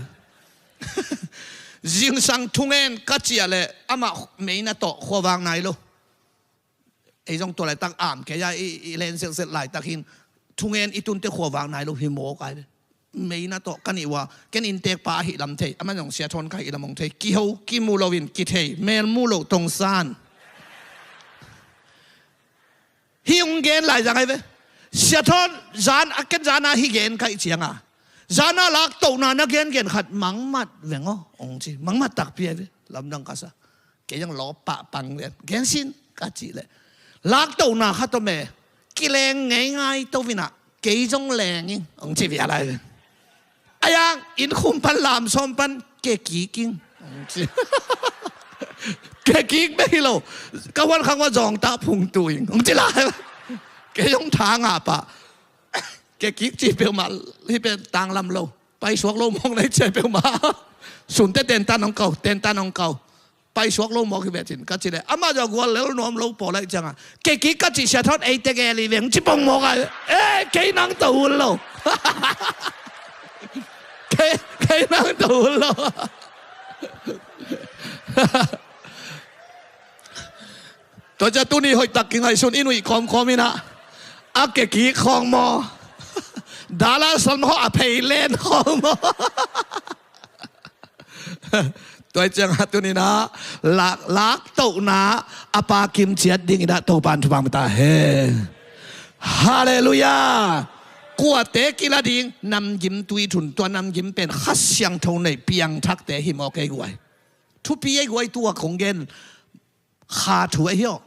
Zingsang thungen ka ciah leh amah meina tawh khuavak nai lo. Ei zong tua laitak am kei a i, i len zelzel laitak hin thungen i tunte khuavak nai lo hi mawk ai ve. Meina tawh ka nih ua, ken inntek pa ahi lam thei, amah zong Sia Thawn ka hi lam hong thei, kiho kimu loin kithei, mel mu lo tongsan. Hih hong gen lai zang ai ve. Sia Thawn zan a, ken zan a hih gen ka hih cianga, zan a laktohna na gengen khat mangmat veng aw hong ci, mangmat takpi ai ve. Lamdang ka sa. Kei zong lawp pah pang lian. Gen sin ka cih leh, laktohna khat om e, kileng ngeingai to vinah, kei zong leng ing hong ci vial ai ve. A yang innkhum pan lamsawm pan kekik ing hong ci. Kekik bek hi lo. Ka huan khang ua zawngtah phungtu ing hong ci lai. Kei zong tha ngah pah. Kekik ci peuhmah hih pen tanglam lo. Paisuak lo mawk na hih ciai peuhmah. Sunte tentan hong kau, tentan hong kau. Paisuak lo mawk hi ve cin ka ci leh, amah zong gual lel nuam lo pawl aih cianga, kekik ka cih Sia Thawn eite gel hi veng ci pong mawk ai. Eh, kei nang to hun lo. Kei, kei nang to hun lo. Tua cia tuni hoihtak kingaihsun in uih kawmkawm inah, a kekik khawng maw? Dala salmaho a pheilen khawng maw? Tua ciangah tuninah lak, laktohna a pa kimciat dinginah Topan thupang ta he. Halleluiah. Kuate kila ding namgim tui thun, tua namgim pen Kha Siangtho nei piangthakte hi maw kei guai? Thupi ei guai tua kong gen. Kha thu ahi aw.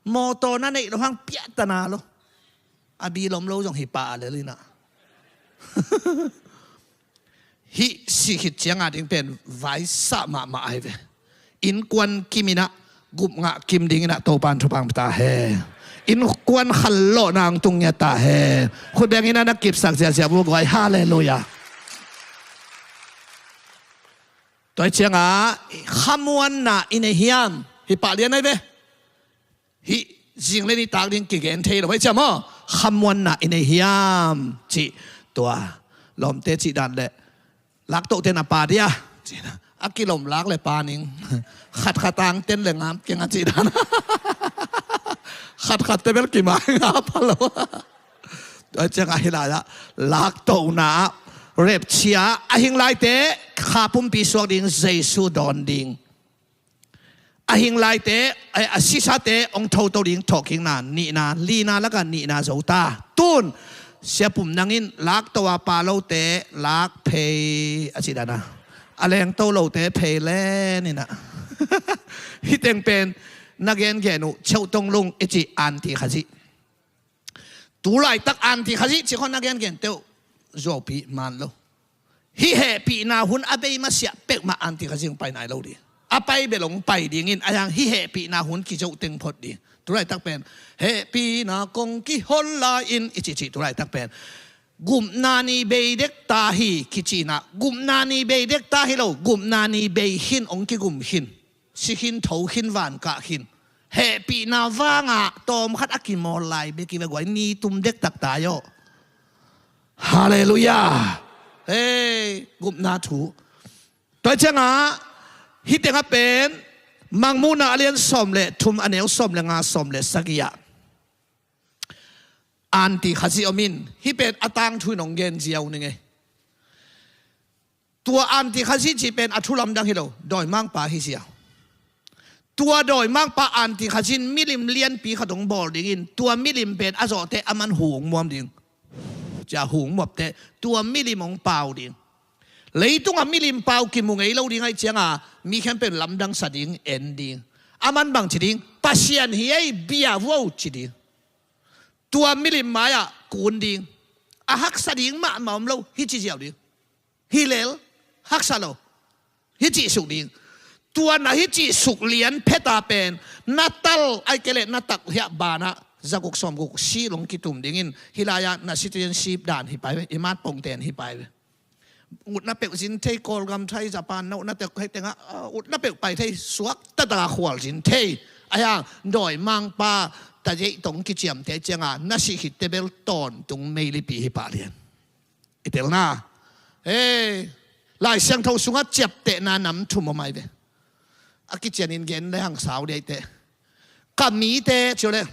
Mawtaw na neih lo hang piahtana lo. A bilom lo zong hi pah a lel inah. Hih sikhit cianga ding pen vaisah mahmah ahi ve. Innkuan kiminah gupngah kim dinginah Topan thupang pita he. Innkuan khanlawhna ang tungngia ta he. Khutbenginah na kipsak ziahziah vuguai. Halleluiah. Tua hi ciangah khamuanna i nei hiam? Hi pah lian ahi ve. Hih zing le nitak ding kigen thei lo ahi ciang maw? Khamuanna i nei hiam? Cih tua lawmte cih dan le laktohte na pa dia cih a kilom lak le pa ning. Khatkhat angten le ngam keng a cih dan. Khatkhatte bel kimai ngap a lo. Tua ciangah hih lai-ah laktohna ah repchia a hing laite kha pumpi suak ding, Jesu dawn ding. A hing laite, a sisate hong thoto ding thawhkikna nihna, lina lakah nihna zo ta. Tun siapum nangin lakto a pa lote lak phei a cih dana, a lengto lote phei leninah. Hih teng pen na gengen uh cheuhtong lung i cih anti khazih. Tu laitak anti khazih cih khawng na gengen teuh zuaupi man lo. Hih hehpihna hun a bei masiah peuhmah anti khazih hong pai nai lo ding. A pai bel hong pai dingin a yang hih hehpihna hun kizoh teng phot ding. Tu laitak pen hehpihna kong kihon lai-in i cihcih tu laitak pen gupna ni bei dek ta hi kicinah, gupna ni bei dek ta hi lo, gupna ni bei khin hong kigum khin. Si khin, tho khin, van kah khin. Hehpihna vangah tawmkhat a kimawl lai bek i ve guai, ni tum dektak ta aw. Halleluiah. Hei, gupna thu. Tua ciangah hih tengah pen Mangmuhna a lian sawm le thum, a neu sawm le nga, sawm le sagih ah anti khazih om in, hih pen a tangthu in hong gen ziau ning ei. Tua anti khazih cih pen a thu lamdang hi lo, dawimangpa hi zia. Tua dawimangpa anti khatin milim lianpi khat hong bawl dingin, tua milim pen a zawhte aman hung muam ding. Cia hung muapte tua milim hong pau ding. Leitungah milim pau kimu ngei lo ding ahih cianga mi khempeuh lamdang sa ding, en ding. Aman bang ci ding, Pasian hi ei, bia vuau ci ding. Tua milim mai-ah kun ding. A haksa ding mahmah om lo, hi ci ziau ding. Hi lel, haksa lo. Hi cih suk ding. Tua na hi cih suk lian pheta pen na tal ai kei leh na tak hiah banah zaguk sawmguk si long kitum dingin, hih lai-ah na citizenship dan hi pai ve, i matpongten hi pai ve. Utna peuh zin thei, Kawlgam thai, Japan na utna peuh hei tengah, ah, utna peuh pai thei, suak taktak a khual zin thei. Ahi hang dawimangpa tazeih tong kiciamte cianga na sih khitte bel tawntung meilipi hi pah lian. I telna. Ei, Lai Siangtho sungah ciaptehna nam thum om ai ve. A kicianin gen le hang sau dei teh. Ka mite, ci uh le.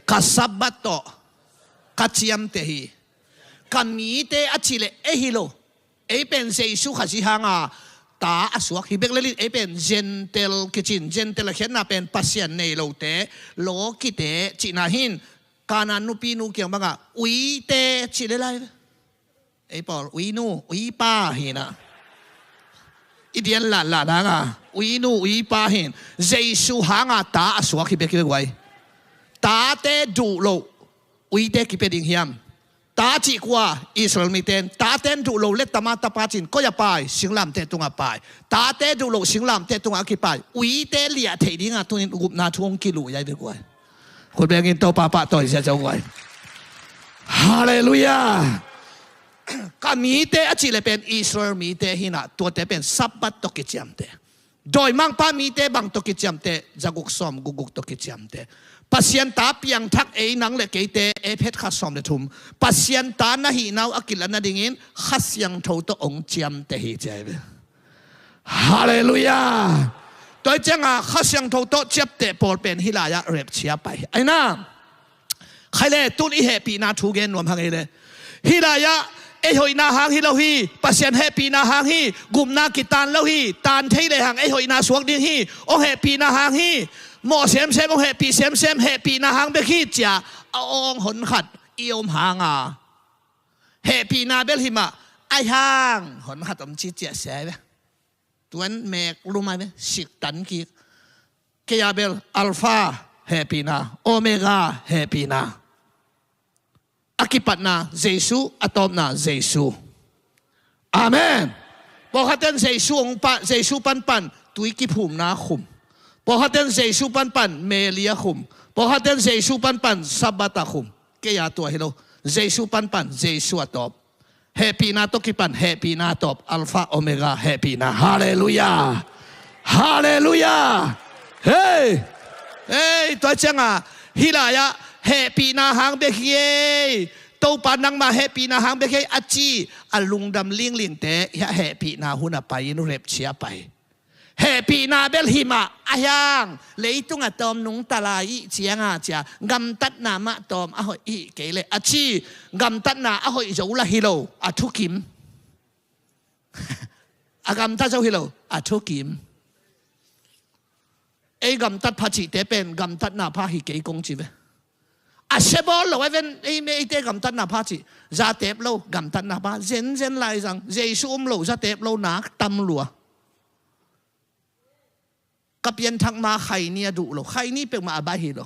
Ka Sabbath tawh ka ciamteh hi. Ka mite a cih leh ei hi lo. Ei pen Jesu Khazih hanga ta a suak hi bek lelin ei pen Gentile kicin, Gentile a khiatna pen Pasian nei lote, lawkite cihna hin. Kanaan nupinu kiang bangah uite cih le lai ve. Ei pawl uinu uipa hinah. I dian latlat hanga uinu uipa hin Jesu hanga ta a suak hi bek hi bek uai. Tate duh loh uite kipia ding hiam? Ta cih kua? Israel miten. Taten duh lo le tama tapa cin koi a pai? Singlamteh tungah pai. Tate duh lo singlamteh tungah a kipai uite liah theih dingah tunin gupna thu hong kiluh ai bek uai. Khut bengin Topa pahtawi ziazia uai. Halleluiah. Ka mite a cih le pen Israel mite hinah, tuate pen Sabbath tawh kiciamte. Dawimangpa mite bang tawh kiciamte? Zaguk sawmgukguk tawh kiciamte. Pasian ta piangthak ei nang le keite, Efesa khat sawm le thum. Pasian ta na hihna uh a kilatna dingin Kha Siangtho tawh hong ciamteh hi ci ai ve. Halleluiah. Tua hi cianga Kha Siangtho tawh ciapteh pawl pen hih lai-ah rapture pai hi. Aina. Khai le, tun i hehpihna thu gen nuam hang ei le. Hih lai-ah ei hoihna hang hi lo hi. Pasian hehpihna hang hi. Gupna kitan lo hi. Tan thei le hang ei hoihna suak ding hi. Hong hehpihna hang hi. Mawh semsem, hong hehpih semsem, hehpihna hang bek hi cia a awng honkhat i om hanga. Hehpihna bel hi mah, ahi hang honkhat om ci ciah sia ai ve. Tuan mek lum ai ve, sik tan kik. Kei a bel Alpha hehpihna, Omega hehpihna. A kipatna Jesu, a tawpna Jesu. Amen. Pawlkhatten Jesu hong pa, Jesu panpan tui kiphumna khum. Pawlkhatten Jesu panpan Mary a khum. Pawlkhatten Jesu panpan Sabbath a khum. Kei a tua hi lo. Jesu panpan Jesu a tawp. Hehpihna tawh kipan hehpihna tawp, Alpha Omega hehpihna. Halleluiah. Halleluiah. Hei. Hei, tua cianga hih lai-ah hehpihna hang bek hi ei. Topa nangmah hehpihna hang bek hi ei a ci a lungdam linglingte hiah hehpihna hun a pai-in rapture a pai. Hehpihna bel hi mah, ahi hang leitung a tawm nungta lai ih cianga cia gamtatna mah tawm a hoih ih kei leh a ci. Gamtatna a hoih zo lah hi lo, a thukim. A gamtat zo hi lo, a thukim. Ei gamtat pha cihte pen gamtatna pha hi kei kong ci ve. A sebawl lo a ven ei me eite gamtatna pha cih. Zatep lo gamtatna pha, zenzen lai zang, Jesu um lo zatep lo nak tam lua. Ka pianthak ma Khaini a duh lo, Khaini peuhmah a baih hi lo.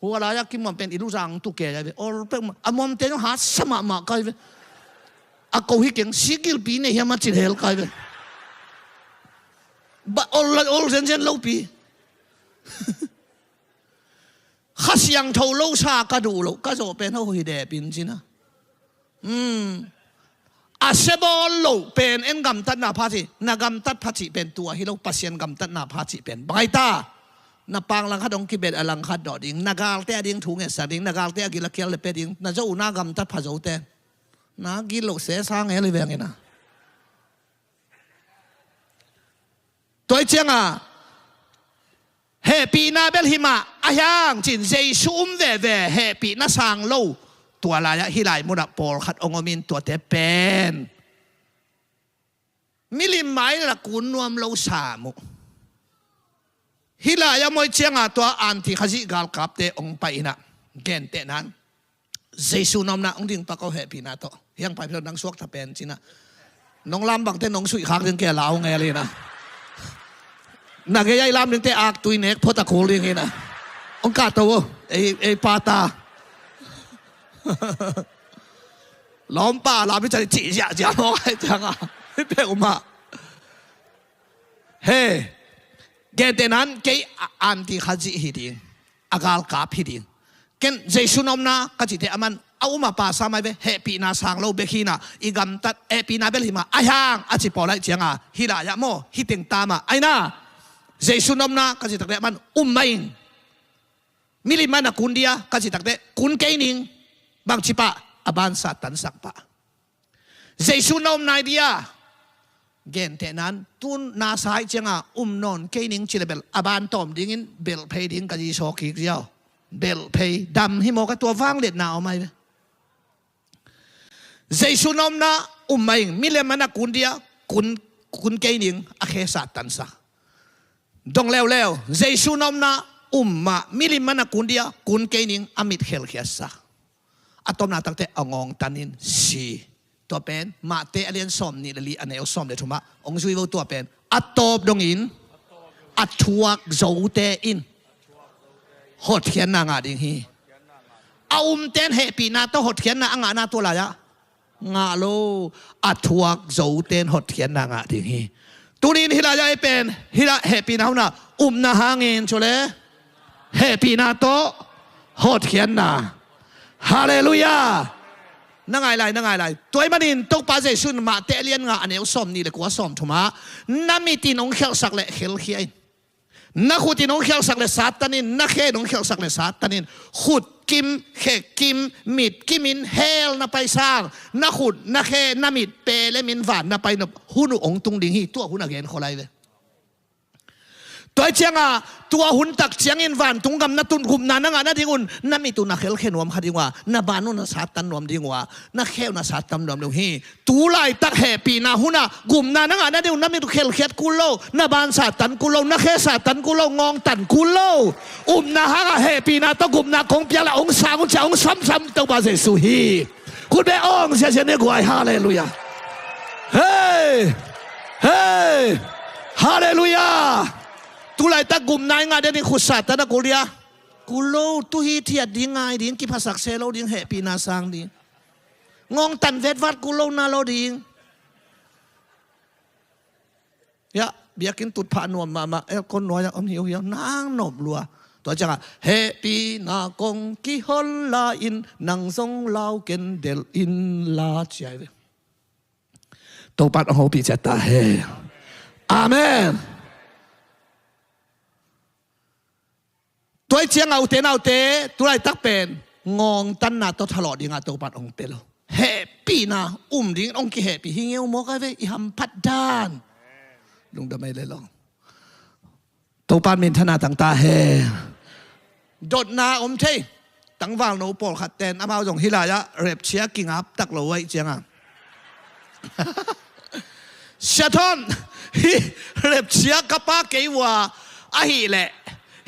Hua lai-ah kimuam pen i luzang tu kei a ve, ol peuhmah a muamte zong hatsa mahmah kai ve. A ko hi keng, sikilpi nei hiam a cin hel kai ve. Ba ol, ol zenzen lopi. Kha Siangtho lo sa ka duh loh, ka zawh pen ho hi dep in cina. Hmm. A sebawl loh pen en gamtatna pha cih, na gamtat pha cih pen tua hi lo, Pasian gamtatna pha cih pen. Bang ai ta, na pang langkhat hong kibet a langkhat dawh ding, na galte a ding thu ngetsak ding, na galte a gil a kial le pe ding, na zo uh na gamtat pha zote. Na gil loh sesa ngel hi veng ina. Tua hi cianga hehpihna bel hi mah, ahi hang cin Jesu um veve, hehpihna sang lo. Tua lai-ah hih lai munah pawlkhat hong om in tuate pen milim mai la kun nuam lo sam uh. Hih lai-ah mawi cianga tua anti Khazih galkapte hong pai inah, gentehnan Jesu na omna hong ding pak aw hehpihna tawh. Hiang pai philo nang suakta pen cinah. Nong lam bangte nong suih khak ding kei a lau ngel inah. Na gei ai lam dingte aktui nek phot a kul ding inah. Hong kahto aw, ei, ei pata. Lawmpa lam i cah cih ziahziah mawk ai cianga. Hih peuhmah. He, gentehnan kei a anti Khazih hi ding, a galkap hi ding. Ken Jesu na omna ka cihte aman a um a pa sam ai ve, hehpihna sang lo bek hinah, i gamtat hehpihna bel hi mah, ai hang a ci pawl ai cianga, hih lai-ah maw, hih teng ta mah, ai na. Jesu na omna ka cih takte aman um mah ing. Milim a na kun dia ka cih takte kun kei ning. Bangci pah, a ban Satan sak pah. Jesu na om nai dia. Gentehnan tun na sa ai cianga um nawn kei ning ci le bel a ban tawm dingin belh phei ding ka ci saw kik ziau. Belh phei dam hi mawk a, tua vangliatna om ai ve. Jesu na omna um mah ing, milim a na kun dia, kun, kun kei ning, a khe Satan sak. Dong leuleu, Jesu na omna um mah, milim a na kun dia, kun kei ning, a mit khelkhiat sak. A tawpna takte a ngawngtan in si. Tua pen Mate a lian sawm nih le li a neu sawm le thumah hong zui vo tua pen. A tawp dongin a thuak zote in hotkhiatna ngah ding hi. A umten hehpihna tawh hotkhiatna a ngahna tua lai-ah ngah lo. A thuak zoten hotkhiatna ngah ding hi. Tunin hih lai-ah ei pen hih lai hehpihna hunah upna hangin cule hehpihna tawh hotkhiatna. Halleluiah. Na ngai lai, na ngai lai. Tua ahih manin Topa Jesu in Mate a lian nga a neu sawm nih le kua sawm thumah na mit in hong khialhsak le khelkhia in. Na khut in hong khialhsak le Satan in, na khe in hong khialhsak le Satan in. Khut kim, khe kim, mit kim in hell na pai sang, na khut, na khe, na mit pelemin van na pai nop hun uh hong tung ding hi. Tua hun a gen khol ai ve. Tua hi cianga tua hun tak ciangin vantung gam na tun gupna na ngah nadingun na mit uh na khelkhia nuam kha ding uh a, na ban uh na Satan nuam ding uh a, na khe uh na Satan nuam ding uh hi. Tu laitak hehpihna hunah gupna na ngah nadingun na mit uh khelkhiat kul lo, na ban Satan kul lo, na khe Satan kul lo, ngawngtan kul lo. Upna hangah hehpihna tawh gupna kong piak le hong sang uh cia hong samsam Topa Jesu hi. Khut beh awng ziazia ne guai. Halleluiah. Hei. Hei. Halleluiah. Tu laitak gupna i ngah den i khut Satan a kul dia. Kul lo, tu hi thiat ding ngai ding, kiphasak se lo ding, hehpihna sang ding. Ngawngtan vetvat kul lo na lo ding. Hiah biakinn tutphah nuam mahmah, aircon nuai-ah om hiuhiau nang nop lua. Tua ciangah hehpihna kong kihol la in nang zong lau ken delh in la ci ai ve. Topan hong hopih ciat ta hen. Amen. Tua hi ciangah ute naute, tu laitak pen ngawngtanna tawh thalawh dingah Topan hong pia lo. Hehpihna um dingin hong kihehpih hi ngeu mawk ai ve, i hamphat dan. Lungdam ei le lo. Topan minthana tang ta hen. Dotna om thei. Tangvalno pawlkhat ten amau zong hih lai-ah rapture kingap tak lo uh ahih ciangah Sia Thon, hih rapture ka pha kei uh a, ahih leh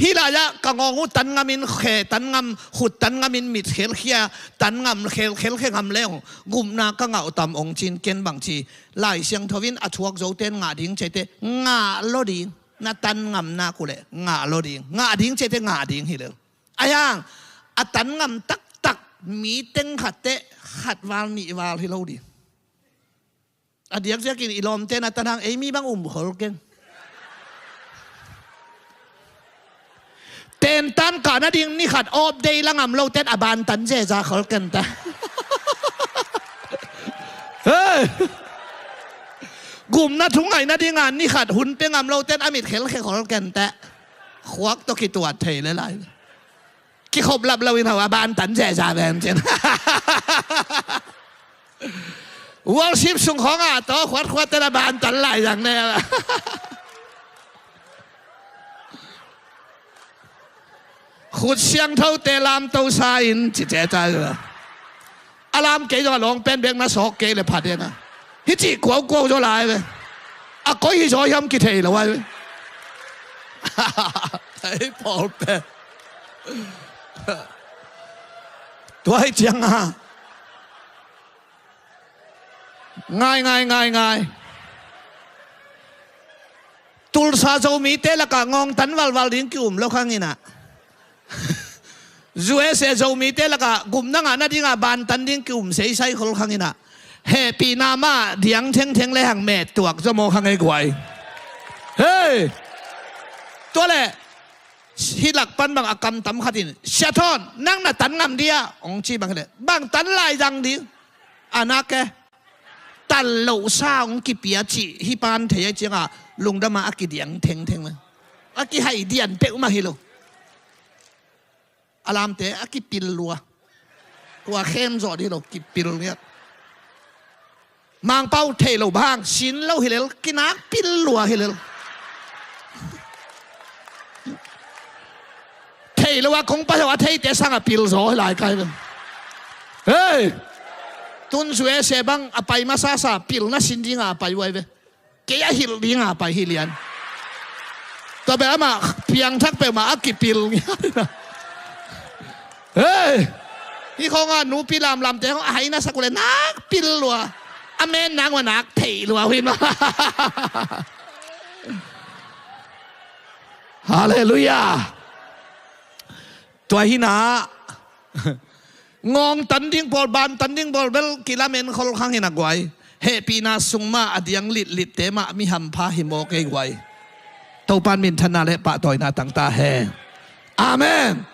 hih lai-ah ka ngawng uh tan ngamin, khe tan ngam, khut tan ngamin, mit khelkhia tan ngam, khel, khelkhia ngam leng gupna ka ngah uh tam hong ci-in ken bang ci, Lai Siangtho in a thuak zote in ngah ding ci-a te ngah lo ding. Na tan ngam nak uh leh ngah lo ding. Ngah ding ci-a te ngah ding hi lo. Ahi hang a tan ngam taktak mi teng khat teh khat val nih val hi lo ding. A diakdiakin i lawmte na tan hang ei mi bang um khol keng. Tentan kah nading ni khat off day la ngam lote in a ban tan zeza khol keng ta. Hei. Gupna thu ngaih nadinga ni khat hun pia ngam lote in a mit khelkhia khol keng ta. Khuak tawh kituat thei le lai. Kikhop lap lo in hau a ban tan zeza ven cin. Worship sung khawngah tawh khuatkhuat tena ban tan lai zang ne. Khut siangthote lamto sa in ci teta. A lam kei zong a lawng pen bek na sawk kei le pha tena. Hi cih kuaukuau zaw lai ve. A koi hi zaw hiam kithei lo ai ve. Ei pawl pen. Tua hi cianga. Ngai, ngai, ngai, ngai. Tulsa Zomite lakah ngawngtan valval ding ki-um lo khanginah. U S A Zomite lakah gupna ngahna dingah bantan ding ki-um seisai khol khanginah. Hehpihna mah diang thengtheng le hang met tuak zaw maw khang ei guai. Hei! Tua le hih lak pan bang a kamtam khatin, "Sia Thawn, nang na tan ngam dia?" hong ci bang hileh, "Bang tan lai zang ding?" A nak e. Tan lohsa hong kipia cih hih pan thei ai cianga lungdama a kidiang thengtheng le a kihai dian peuhmah hi lo. A lamte a kipil lua. Kua khem zawh dih lo kipil ngiat. Mangpau thei lo bang sin lo hi lel, kinak pil lua hi lel. Thei lo a kong pai ho a theite sangah pil zaw hi lai kai ven. Hei! Tun U S A bang a pai masasa pilna sin dingah a pai uai ve. Kei a hilh dinga pai hi lian. Tua bel amah piangthak peuhmah a kipil ngiat. Hei! Hih khawngah nupi lamlamte khawng a haina sak uh le nak pil lua. A men nang uh a nak theih lua uh hi mah. Halleluiah. Tua hinah ngawngtan ding pawl, bantan ding pawl bel kilamen khol khang hinah guai. Hehpihna sung mah a diang litlitte mah mi hampha hi maw kei guai. Topan minthanna le pahtawina tangta hen. Amen.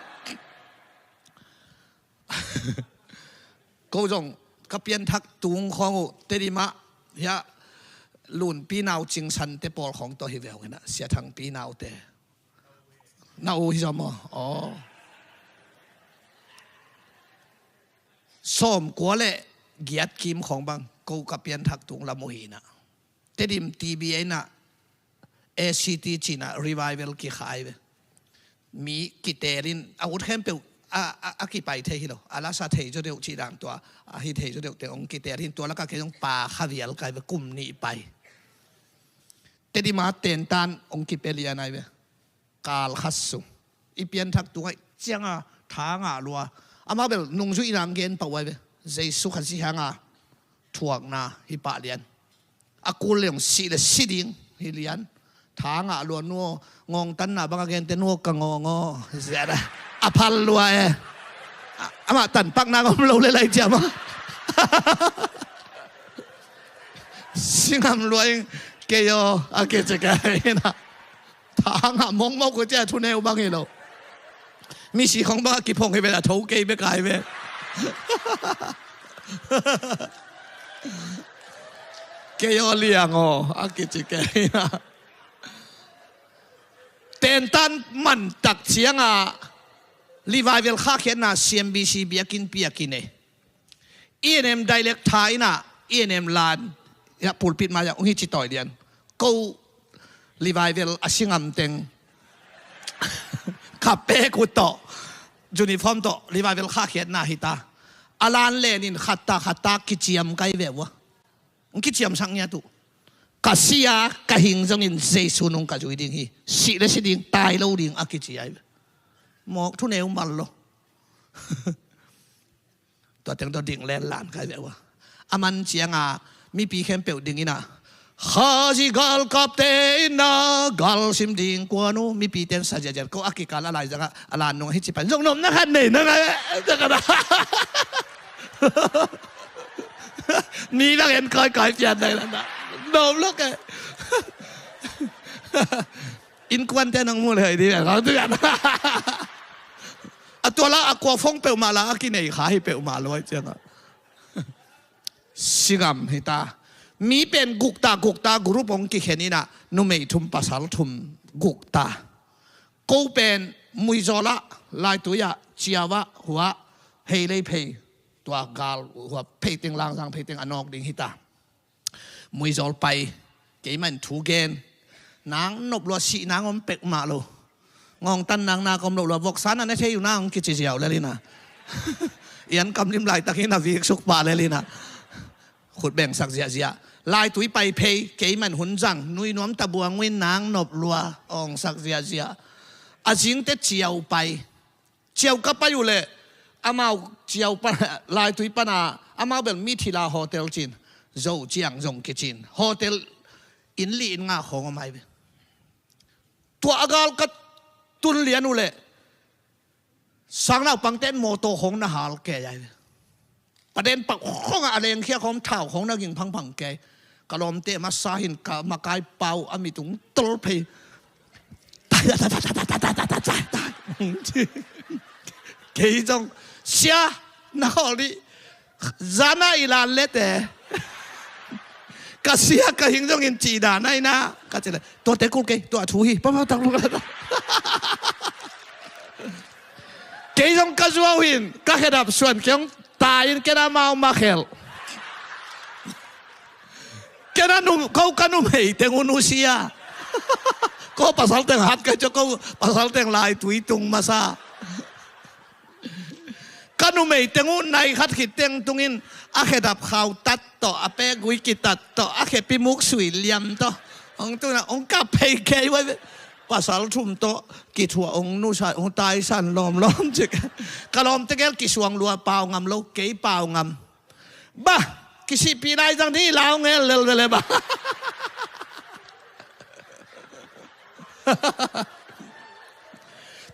Ko zong ka pianthak tung khawng uh Tedim ah hiah Lunpi nau Cing Sante pawl khawng tawh hi ve hong hinah, Sia Thangpi naute. Na u hi zaw maw? Aw. Sawmkua le giat kim khawng bang ko ka pianthak tung lam uh hinah. Tedim T B A inah A C T cinah revival kikhai ve. Mi kiteelin a ut khempeuh a, a, a kipai thei hi lo. A lasa thei zaw deuh cih dang tua a hi thei zaw deuh teng hong kiteel hin tua lakah kei zong pa kha vial kai ve kum nih pai. Tedim ah tentan hong kipia lian ai ve. Kal khat sung i pianthak tung aih cianga tha ngah lua. Amah bel nungzuihna hong gen pah uai ve. Jesu Khazih hanga thuakna hi pah lian. A kul le hong sih le si ding hi lian. Tha ngah lua nuaw ngawngtanna bang a gente nuaw ka ngawng aw. Ziat a phal lua e. Amah tanpakna ngom lo le lai ciam a. Singam lua ing kei aw a kici kei na. Tha ngah mongmok uh cia thuneu bang hi lo. Misi khong bang a kiphong hi ve a tho kei bek ai ve. Kei aw liang aw a kici kei na. Tentan mantak cianga revival khahkhiatna C M B C biakinn piakin e. E N M director inah E N M lan pulpit mai-ah hong hi ci tawi lian. Ko revival a singam teng kha pek uh tawh uniform tawh revival khahkhiatna hita. A lan lenin khatta khatta kiciam kai ve uh a. Hong kiciamsak ngiat uh. Ka si a ka hing zongin Jesu nung ka zui ding hi. Sih le si ding tai lo ding a kici ai ve. Mawk thuneu mal lo. Tua teng tawh ding len lan kai ve uh a. A man cianga mipi khempeuh ding inah Khazih galkapte inah gal sim ding kuan uh. Mipite in sa ziatziat ko a kikal a laizangah a lan nungah hi ci pan zong nopna khat nei na ngai. Mi bang en kawikawi pian nai lana nop lok e. Innkuante nang mu le hoi ding a kau tu kan. A tua la a kua phong peuhmah la a kinei kha hi peuhmah lo ai ciangah. Singam hita. Mi pen gukta gukta group hong kikhen inah numei thum pasal thum gukta. Ko pen Muizawl ah, Laitui ah, Ciau ah, hua Heilei phei tua gal hua phei teng Langzang phei teng a nawk ding hita. Muizawl pai keimah in thu gen. Nang nop lua sih nang om pek mah lo. Ngawngtan nang nak om loh lua voksa na ne thei uh nang kici ziau lel ina. Ian kamlim laitak hi na vik suk pah lel ina. Khut bengsak ziahziah. Laitui pai phei keimah in hun zang nui nuam ta buang uh in nang nop lua awngsak ziahziah. A zingte ciau pai. Ciau ka pai uh leh amau ciau pan, laitui pana amau bel mithila hotel cin, Zo ciang zong kicin hotel, inn li inn nga khawng om ai ve. Tua a gal ka tun lian uh leh sangnaupangte in mawtaw khawng na hal kei ai ve. Paden pak khawng a lengkhia khawng thau khawng na ging phangphang kei. Ka lawmte masa hin ka makai pau a mitung tol phei. Kei zong sia na khawl dih. Zana i lan lete. Ka sia ka hing zongin cih dan aina ka ci le. Tuate kul kei tua thu hi. Pa pa tak lu. Kei zong ka zuau hin ka khedap suan kei hong tai in kena mau ma khel. Kena num ko ka numei teng un usia. Ko pasal teng hat kei co ko pasal teng lai tui tung masa. Ka numei teng uh nai khat khit teng tungin a khedap khau tat tawh a pek gui kitat tawh a khepi muk sui liam tawh hong tuna hong kap phei kei vai. Pasal thum tawh kithuah hong nusa hong taisan lawmlawm cik. Ka lawmte gel kisuang lua pau ngam lo kei pau ngam. Bah, kisihpih lai zang ding i lau ngel lel vele bah.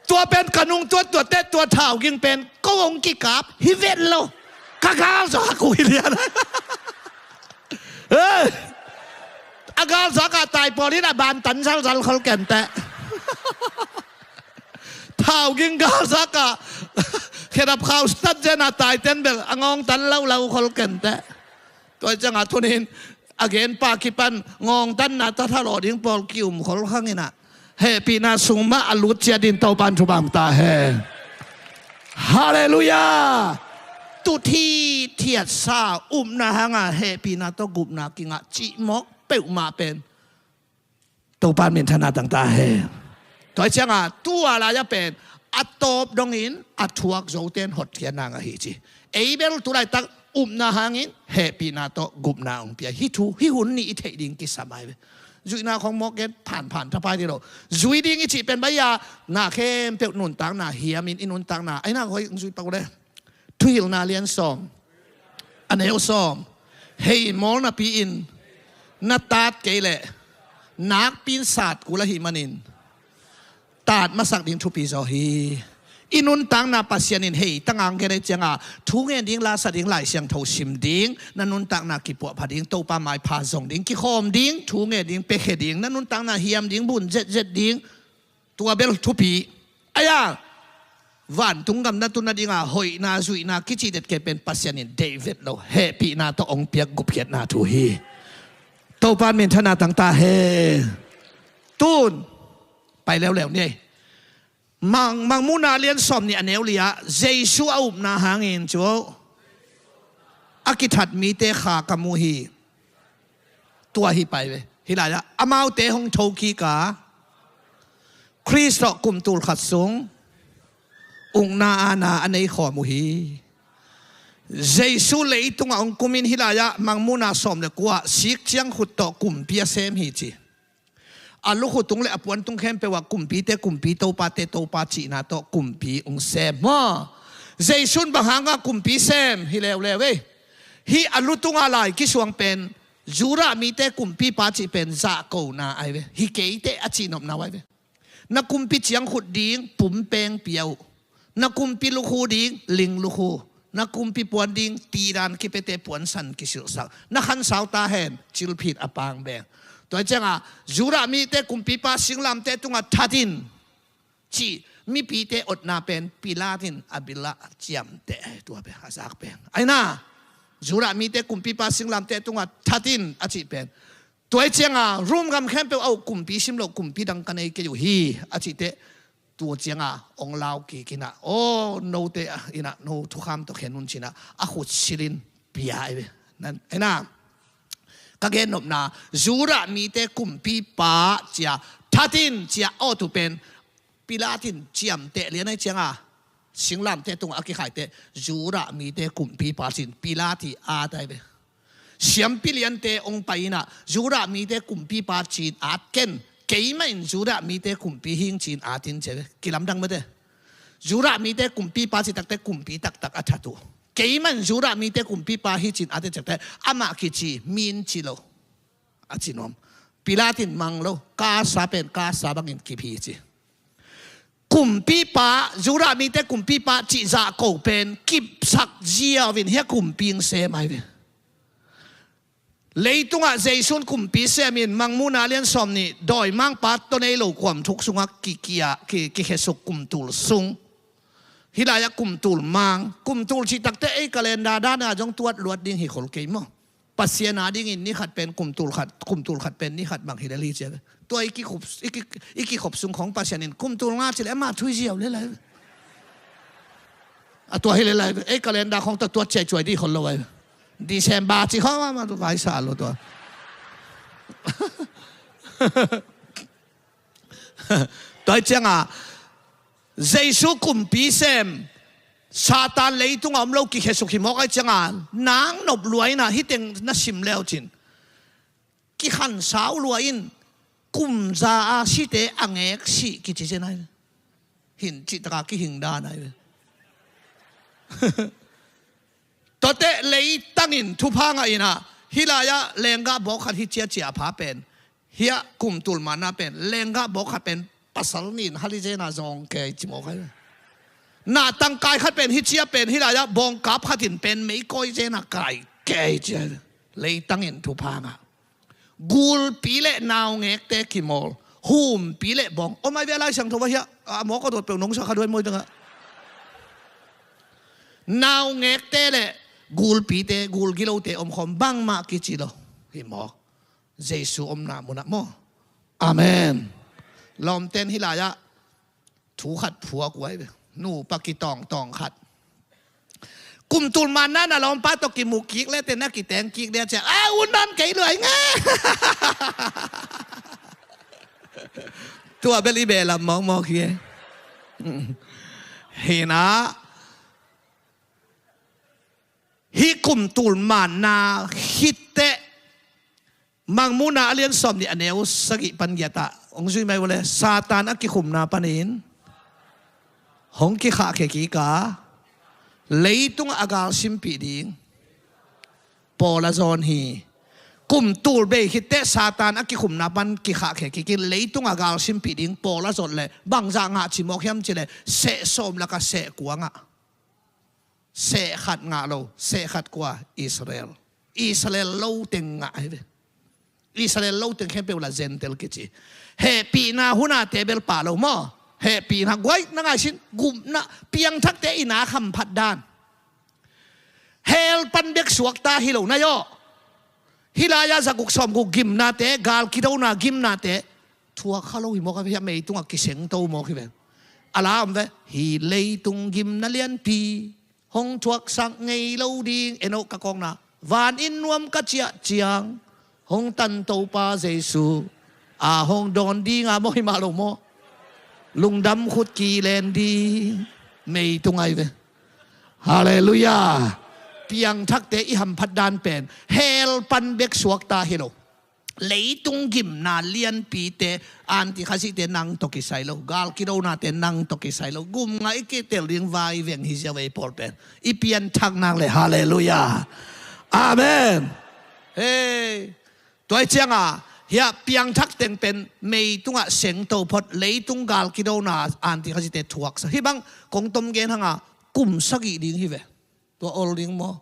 Tua pen ka nung tuat tuat teh tua thau ging pen ko hong kikap hi vet lo. Ka gal zo a ku hi lian. Eh, a gal zo a ka tai pawl in a ban tan zal zal khol ken teh. Thau ging galzak ah khedap khau stat zen a taiten bel a ngawngtan laulau khol kenteh. Tua ciangah thunin a genpa kipan ngawngtanna tathalawh ding pawl ki-um khol khanginah hehpihna sung mah a lut ciat din Topan thupha ta hen. Halleluiah. Tuthi thiatsa upna hanga hehpihna tawh gupna kingah cihmawk peuhmah pen Topan minthanna tangta hen. Tua ciangah tua lai-ah pen a tawp dongin a thuak zoten hotkhiatna ngah hi ci. Ei bel tulaitak upna hangin hehpihna tawh gupna hong pia hi thu hi hun nih i theih ding kisam ai ve. Zuihna khong mawk gen phanphan thapai dih lo. Zui ding i cih pen baia na khempeuh nuntakna hiamin i nuntakna aina hoi hong zui pak uh le. Thuhilhna lian sawm a neu sawm. Hei mawl napi-in na tat kei leh nakpi-in sat kul ahih manin tat masak ding thupi zaw hi. I nuntakna Pasian in hei tangang gen ei cianga thu ngen ding lasa ding Lai Siangtho sim ding na nuntakna kipuahpha ding Topa maipha zong ding kikhawm ding thu ngen ding piakhia ding na nuntakna hiam ding bun zetzet ding. Tua bel thupi. Aia vantung gam na tun nadinga hoihna zuihna kici det kei pen Pasian in deih vet lo hehpihna tawh hong piak gupkhiatna thu hi. Topan minthanna tangta hen. Tun pai leuleu ni. Mang, Mangmuhna lian sawm nih a neu li-ah Jesu a upna hangin cu a kithat mite kha ka mu hi. Tua hi pai ve. Hih lai-ah amaute hong thokik a Khrist tawh kum tul khat sung ukna aana a nei khawm uh hi. Jesu leitungah hong kumin hih lai-ah Mangmuhna sawm le kua sik ciang khut tawh kumpi a sem hi ci. A lukhu tung le a puan tung khempeuh ah kumpite kumpi topate topa cihna tawh kumpi hong sem maw? Jesu in bang hanga kumpi sem hi leuleu ei. Hih a lu tunga lai kisuang pen Judah mite kumpipa cih pen zahkona ai ve. Hi keite a cihnopna uh ai ve. Na kumpi ciangkhut ding pumpeng pia uh. Na kumpi lukhu ding ling lukhu. Na kumpi puan ding tidan kipete puansan kisilhsak. Na khansau ta hen cilphit a pang beng. Tua cianga Judah mite kumpipa singlamte tunga thatin cih mipite otna pen Pilat in a bilah ciamteh tua pen a zak pen aina. Judah mite kumpipa singlamte tunga thatin a cih pen tua cianga Rom gam khempeuh a uh kumpi sim loh kumpi dang ka nei kei uh hi a cihteh. Tua cianga hong lau kikinah aw note inah no thukham tawh khen un cinah a khut silin pia ai ve. Aina ka gennopna Judah mite kumpipa cia thatin cia awtu pen Pilat in ciamteh lian ai cianga singlamte tungah a kikhaiteh Judah mite kumpipa cin Pilat hi at ai ve. Siampi liante hong pai inah Judah mite kumpipa cin at ken Keimah in Judah mite kumpi hing ci-in atin ci ve. Kilamdang mate. Judah mite kumpipa ci takte kumpi taktak a that uh. Keimah in Judah mite kumpipa hi ci-in atin ci takte amah kici min ci lo. A ci nuam. Pilat in mang lo. Kasa pen kasa bangin kip hi ci. Kumpipa, Judah mite kumpipa cihzah ko pen kipsak ziau in hia kumpi hing sem ai ve. Leitungah Jesu'n kumpi semin Mangmuhna lian sawm nih dawimangpa tawh nei lo kuam thuk sungah kikia, ki, kikhesuk kumtul sung. Hih lai-ah kumtul mang, kumtul cih takte ei calendar dana zong tuat luat ding hi khol kei maw. Pasian a dingin ni khat pen kumtul khat, kumtul khat pen ni khat bang hi lel hi cia. Tua i kikhop, i ki, i kikhop sung khong Pasian in kumtul nga ci le ama thui ziau le lai. A tua hi le lai, ei calendar khong tua tuat ciaicuai dih khol lo ai. December ci khong ama tu vai sa lo tua. Tua hi cianga Jesu kumpi sem Satan leitungah om lo kikhesuk hi mawk ai cianga nang nop lua ina hih teng na sim leu cin. Kikhansau lua in kumza a site a ngek sih kici zen ai. Hin cih taka kihing dan ai. Tuate leitangin thupha ngah ina hih lai-ah lenggah bawk khat hi ciacia a pha pen. Hiah kumtul manna pen lenggah bawk khat pen pasal nin hali zena zong kei ci mawk ai. Na tangkai khat pen hi cia pen hih lai-ah bawngkap khatin pen meikoi zena kai kei ci ai. Leitangin thupha ngah. Gulpi le naungekte kimawl. Humpi le bawng. Om ai ve a Lai Siangtho va hiah. A mawk a dot peuh nong sa kha duai mawi dangah. Naungekte le gulpite, gulgilote omkhawm bangmah kici lo. Hi mawk. Jesu omna munah maw. Amen. Lawmten hih lai-ah thu khat phuak uai ve. Nupa kitawngtawng khat. Kumtul manna na lawmpa tawh kimu kik le te na kiteng kik dia cia. A un nan kei luai nga. Tua bel i belam mawkmawk hi e. Hina. Hih kumtul manna hitteh Mangmuhna a lian sawm nih a neu sagih pan giatah hong zui mai uh le Satan a kikhumna panin hong kikhahkhia kika leitungah a galsimpih ding pawl a zawn hi. Kumtul bei khitteh Satan a kikhumna pan kikhahkhia kikin leitungah galsimpih ding pawl a zawt le bangzah ngah cimawk hiam cileh seh sawm lakah seh kua ngah. Seh khat ngah lo, seh khat kua Israel. Israel lo teng ngah hi ve. Israel lo teng khempeuh lah Gentile kici. Hehpihna huna tebel pah lo maw. Hehpihna guai na ngaisin gupna piangthakte ina khamphat dan. Hell pan bek suakta hi lo na yaw. Hih lai-ah zaguk sawmguk gimnate, gal kidona gimnate thuak kha lo hi mawk a ve, hiah meitungah kisengto mawk hi ve. A la om ve, hi leitung gimna lianpi hong thuaksak ngei lo ding, eno ka kawkna van in nuam ka ciah ciang hong tan Topa Jesu a hong dawn dinga maw hi mah lo maw. Lungdam khut kilen ding meitung ai ve. Halleluiah. Piangthakte i hamphat dan pen hell pan bek suakta hi lo. Leitung gimna lianpite, antikhasite nang tawh kisai lo, gal kidonate nang tawh kisai lo, gum ngah i kitel ding vai veng hi ziau ei pawl pen. I pianthak nak le halleluiah. Amen. Hei. Tua hi cianga hiah piangthak teng pen meitungah sengto phot, leitung gal kidona antikhasite thuaksa. Hih bang kong tom gen hanga kum sagih ding hi ve. Tua ol ding maw?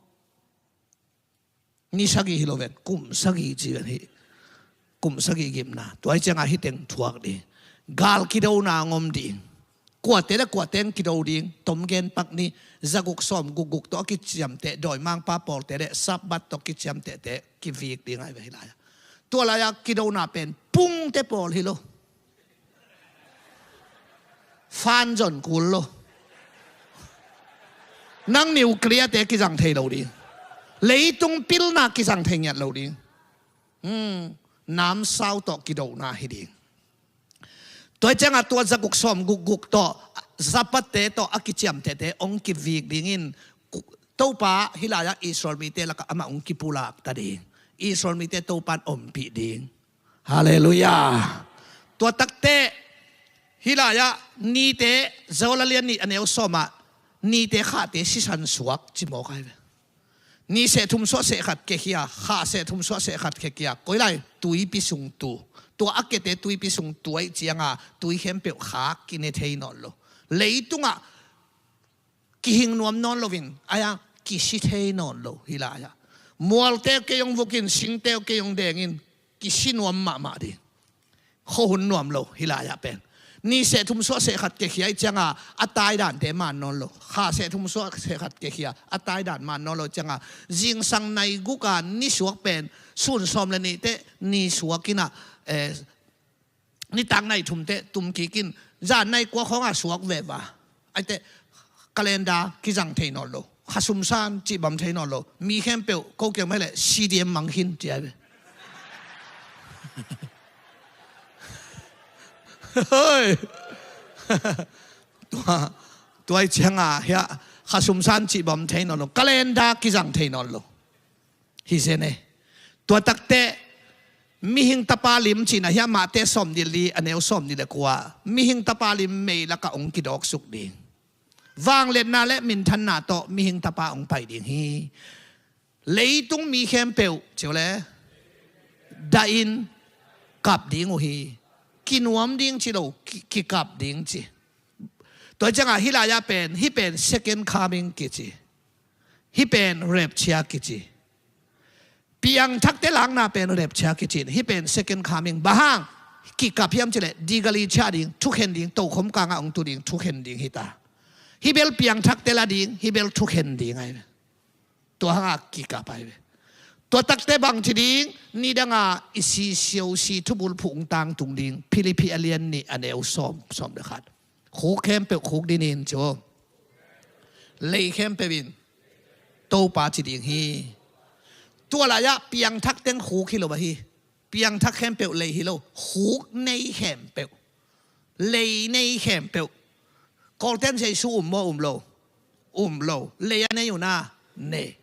Ni sagih hi lo ven, kum sagih ci ven hi. Kum sagih gimna. Tua hi cianga hih teng thuak ding. Gal kidona ngom ding. Kuate le kuate in kido ding, tom gen pak ni, zaguk sawm gukguk tawh a kiciamteh, dawimangpa pawlte le Sabbath tawh kiciamtehte kivik ding ai ve hi lai-a. Tua lai-a kidona pen pungte pawl hi lo. Fan zon kul lo. Nang nuclear-te kizang thei lo ding. Leitung pilna kizang thei ngiat lo ding. Hmm. Namsau tawh kidona hi ding. Tua hi cianga tua zaguk sawm gukguk tawh, Sabbath-te tawh a kiciamtehte hong kivik dingin, Topa hih lai-ah Israel mite lakah amah hong kipulak ta ding. Israel mite Topa in ompih ding. Halleluiah. Tua takteh hih lai-ah nite, Joel a lian nih a neu sawm ah, nite khate sisan suak ci mawk ahi ve. Ni seh thum suah seh khat kekhia, kha seh thum suah seh khat kekhia, koi lai? Tuipi sung tu. Tua a kete tuipi sung tu ahih cianga tui khempeuh khak kine thei nawn lo. Leitungah kihing nuam nawn loin, aia kisi thei nawn lo hih lai-ah. Mualte kei hong vukin, singte kei hong dengin, kisi nuam mahmah ding. Khuahun nuam lo hih lai-ah pen. Ni seh thum suah seh khat kekhia ahih cianga a taidante man nawn lo. Kha seh thum suah seh khat kekhia, a taidan man nawn lo cianga, zingsang nai guka ni suak pen sun sawm le nih teh ni suak in ah, eh, nitak nai thum teh tum kik in, zan nai kua khawngah suak veva. Aiteh calendar kizang thei nawn lo, khasum san cih bam thei nawn lo. Mi khempeuh ko kiang mah hileh C D M mang khin ci ahi ve. Hoi. Tua, tua ahih cianga hiah khasum san cih bam thei nawn lo, calendar kizang thei nawn lo. Hi zen e. Tua takteh mihing tapa lim cihna hiah Mate sawm nih le li a neu sawm nih le kua, mihing tapa lim mei lakah hong kidawksuk ding. Vangliatna le minthanna tawh mihing tapa hong pai ding hi. Leitung mi khempeuh ciu le dahin kap ding uh hi. Kinuam ding ci lo, ki, kikap ding ci. Tua ciangah hih lai-ah pen, hih pen second coming kici. Hih pen rapture kici. Piangthakte lakna pen rapture kici. Hih pen second coming. Bang hang kikap hiam cileh, digali ciah ding, thukhen ding, tokhom kangah hong tu ding, thukhen ding hita. Hih bel piangthakte la ding, hih bel thukhen ding ahi ve. Tua hangah kikap ahi ve. Tua takte bang ci ding, nidangah i si siau si thubul phuh hong tangtung ding, Philippi a lian nih a neu sawm, sawm le khat. Khuk khempeuh khuk dinin cu. Lei khempeuh in Topa ci ding hi. Tua lai-ah piangthak teng khuk hi lo ahi. Piangthak khempeuh lei hi lo. Khuk nei khempeuh, lei nei khempeuh. Kawlten Jesu um maw, um lo? Um lo. Lei a nei uh na, nei.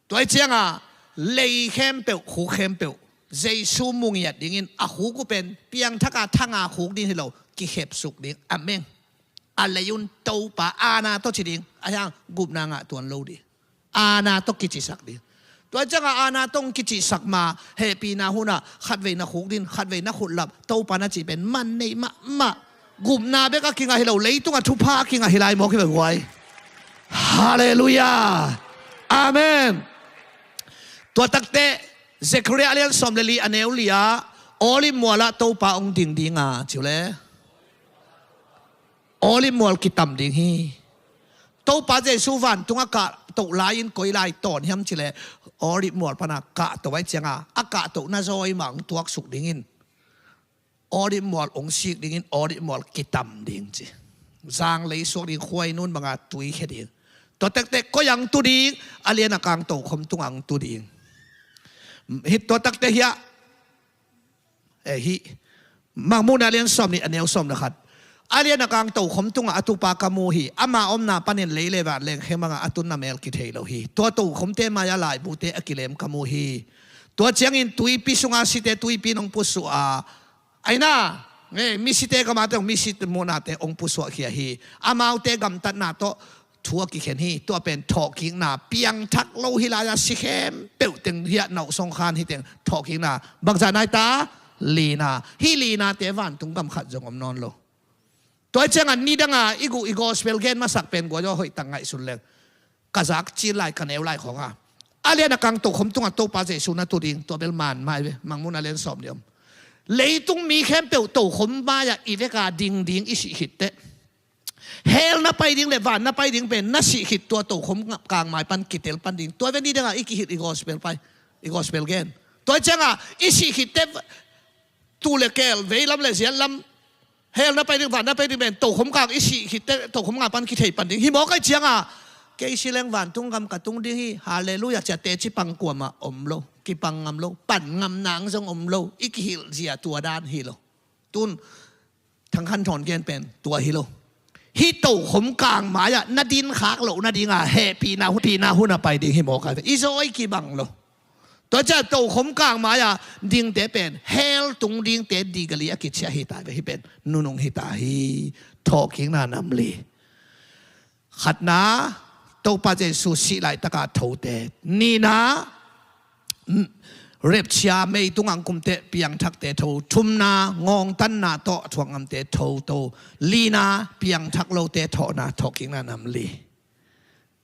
Tua hi ciangah lei khempeuh, khuk khempeuh Jesu mu ngiat dingin a khuk uh pen piangthak a thanga khuk ding hi lo, kikhepsuk ding a meng. A lei un Topa aana tawh ci ding, a hiang gupna ngah tuan lo ding. Aana tawh kicisak ding. Tua ciangah aana tawh kicisak ma, hehpihna hunah khatvei na khuk ding, khatvei na khutlap, Topa na cih pen man nei mahmah. Gupna bek a kingah hi lo, leitungah thupha a kingah hi lai mawk hi ve guai. Halleluiah. Amen. Tua takte Zekhariah a lian sawm le li a neu li ah Olive mualah Topa hong ding dinga ciu le Olive mual kitam ding hi. Topa Jesu vantung a kahtoh lai-in koi lai tawn hiam cileh Olive mual pana kahtoh ahi cianga a kahtohna zawi mah hong tuaksuk dingin Olive mual hong sik dingin Olive mual kitam ding ci. Zanglei suak ding khuai nun banga tuikhia ding. Tua takte koi ang tu ding, a lian a kang tokhom tungah ang tu ding. Hi tua takte hiah, eh, hi Mangmuhna a lian sawm nih a neu sawm le khat. A lian a kang tokhom tungah a tupa ka mu hi. Ama omna panin lei le van lengkheng bangah a tunna mel kithei lo hi. Tua tokhomte mai-ah laibute a kilem ka mu hi. Tua ciangin tuipi sunga site tuipi in hong pusuah a, aina, nge, misite gamate hong misit muhnate hong pusuahkhia hi. Amaute gamtatna tawh thu a kikhen hi. Tua pen thawhkikna, piangthak lo hi lai-ah si khempeuh teng hiah nauhsong khan hi teng thawhkikna. Bangzah nai ta? Lina. Hih linate vantung gam khat zong om nawn lo. Tua hi ciangah nidangah i guh i gospel gen masak pen guazaw hoih tak ngaihsun leng. Ka zak cil lai, ka neu lai khawngah a lian a kang tokhom tungah Topa Jesu na tu ding, tua bel man mai ve, Mangmuhna lian sawm nih om. Leitung mi khempeuh tokhom mai-ah i veka ding ding i sih khit teh, hell na pai ding le van na pai ding pen na sih khit tua tokhom kang mai pan kitel pan ding. Tua ve nidangah i kihilh i gospel pai, i gospel gen. Tua hi ciangah i sih khit teh, tu le keel, veilam le ziatlam, hell na pai ding, van na pai ding pen tokhom kang i sih khit teh tokhom kang pan kithei pan ding hi mawk ahi ciangah, kei si leng vantung gam ka tung ding hi, halleluiah, cia teci pang kuamah om lo, kipang ngam lo, pan ngam nang zong om lo, i kihilh zia tua dan hi lo. Tun Thang Khan Thawn gen pen tua hi lo. Hih tokhom kang mai-ah na din khak loh nadinga hehpihna hun, pihna hun a pai ding hi mawk ahi ve. I zawi kibang lo. Tua ciang tokhom kang mai-a dingte pen hell tung dingte digali a kici ahi ta ve. Hih pen nunung hi ta hi. Thawhkikna nam li. Khatna, Topa Jesu sih laitaka thote. Nihna, rapture, meitung ang kumte piangthakte tho. Thumna, ngawngtanna tawh a thuak ngamte tho to. Lina, piangthak lote thawhna, thawhkikna nam li.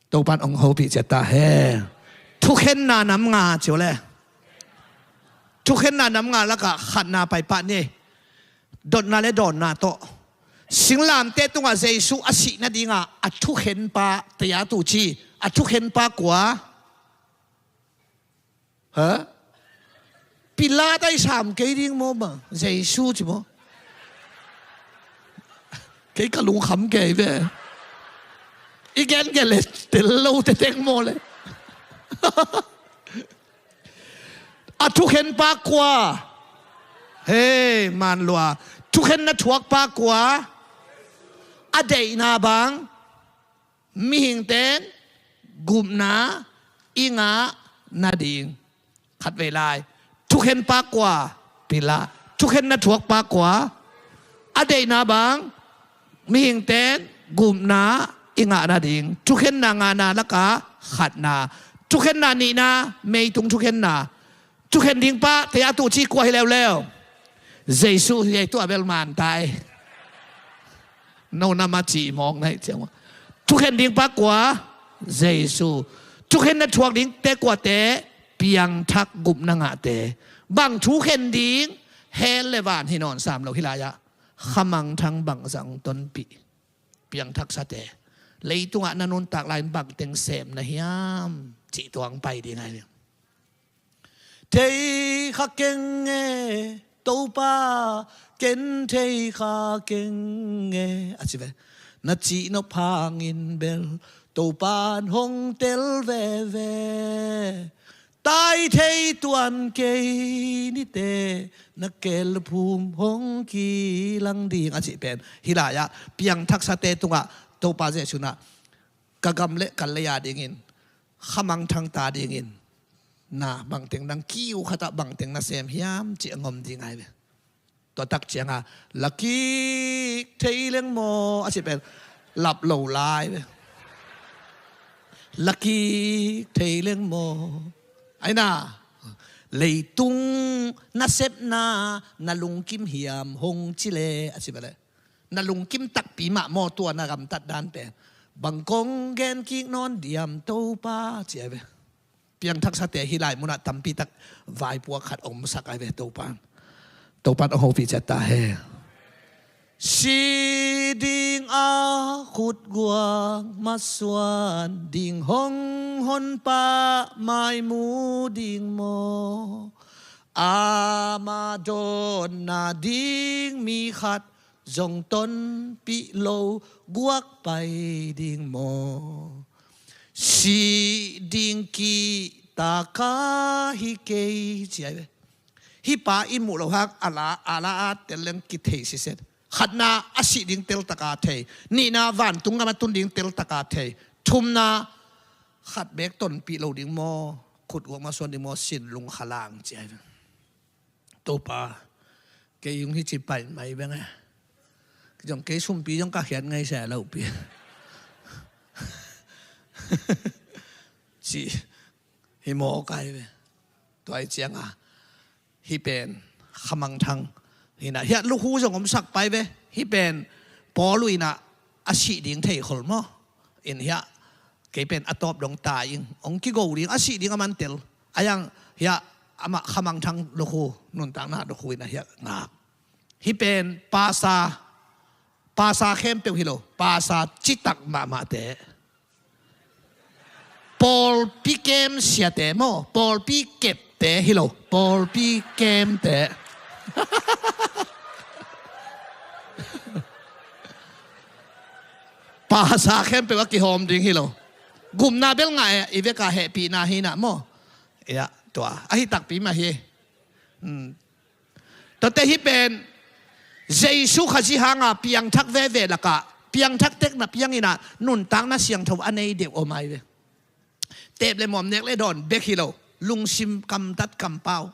Topan ong hopih ciat ta hen. Thukhenna nam nga ci uh le. Thukhenna nam nga lakah khatna paipah ni. Dotna le dawnna tawh. Singlamteh tungah Jesu a sih nadinga a thukhenpa, taya tu ci, a thukhenpa kua? Ha? Pilat a i sam kei ding maw bang? Jesu ci maw? Kei ka lungkham kei ve. I gen gen le tel lo te teng maw le. A thukhenpa kua? Hei, man lua. Thukhenna thuakpa kua? A deihna bang mihingten gupna i ngah nading. Khatvei lai. Thukhenpa kua? Pilat. Thukhenna thuakpa kua? A deihna bang mihingten gupna i ngah nading. Thukhenna ngana lakah khatna. Thukhenna nihna, meitung thukhenna. Thukhen dingpa, taya tu ci kua hi leuleu? Jesu hi ei, tua bel man tai. No nama ci mawk nai ciang. Thukhen dingpa kua? Jesu. Thukhenna thuak dingte kuate? Piangthak gupna ngahte. Bang thukhen ding? Hell le van hi nawn sam lo hi lai-ah. Khamangthang bangzah tonpih. Piangthaksate. Leitungah na nuntak lai-in bangteng sem na hiam? Cih tuang pai ding ai. Thei kha keng e, Topa, ken thei kha keng e, a ci ve. Na cihnop hangin bel Topan hong tel veve. Tai thei tuan kei nite, na kelphum hong kilang ding, a cih pen. Hih lai-ah piangthaksate tungah Topa Jesu in ah ka gam le ka lei a dingin, khamangthang ta dingin na bangteng, nang kiu khatah bangteng na sem hiam cih a ngom ding ai ve. Tua tak cianga, lakik thei leng maw, a cih pen lap lo lai ve. Lakik thei leng maw. Ai na, leitung nasepna na lungkim hiam hong ci le, a ci bale. Na lungkim takpi mah maw tua na gamtat dan pen. Bang kong gen kik nawn diam Topa, ci ai ve. Piangthaksate hih lai munah tampi tak vaipuak khat omsak ai ve Topan. Topan ong hopih ciat ta hen. Si ding a khutguak masuan ding hong honpa mai mu ding maw? Ama dawnna ding mi khat zong tonpih lo guak pai ding maw? Si ding kihta ka hi kei, ci ai ve. Hih pa i muh loh hang a la, a la a tel leng kithei siset. Khatna, a sih ding teltaka thei. Nihna, vantung gam a tun ding teltaka thei. Thumna, khat bek tonpih lo ding maw? Khutguak masuan ding maw? Sin lungkhalang, ci ai ve. Topa, kei hong hi ci pai mai beng e. Zong kei sumpi zong ka khiat ngai sa lopi. Ci hi maw kai ve. Tua ai cianga hih pen khamangthang hi na, hiah lukhu zong omsak pai ve. Hih pen Paul uh in ah a sih ding thei khol maw? In hiah kei pen a tawp dong ta ing, ong kigo ding, a sih ding a man tel. A yang hiah amah khamangthang lukhu, nuntakna lukhu in ah hiah ngak. Hih pen pasa, pasa khempeuh hi lo, pasa citak mahmahte. Pawlpi kem siate maw? Pawlpi kepte hi lo. Pawlpi kemte. Pasa khempeuh a kihawm ding hi lo. Gupna bel ngah e, i veka hehpihna hi na maw? Ya, tua. Ahi takpi mah hi. Hmm. Tuate hih pen Jesu Khazih hanga piangthak veve lakah piangthak tek na piang in ah nuntakna siangtho a nei deuh om ai ve. Tep le muam, nek le dawn bek hi lo. Lungsim kamtat kampau.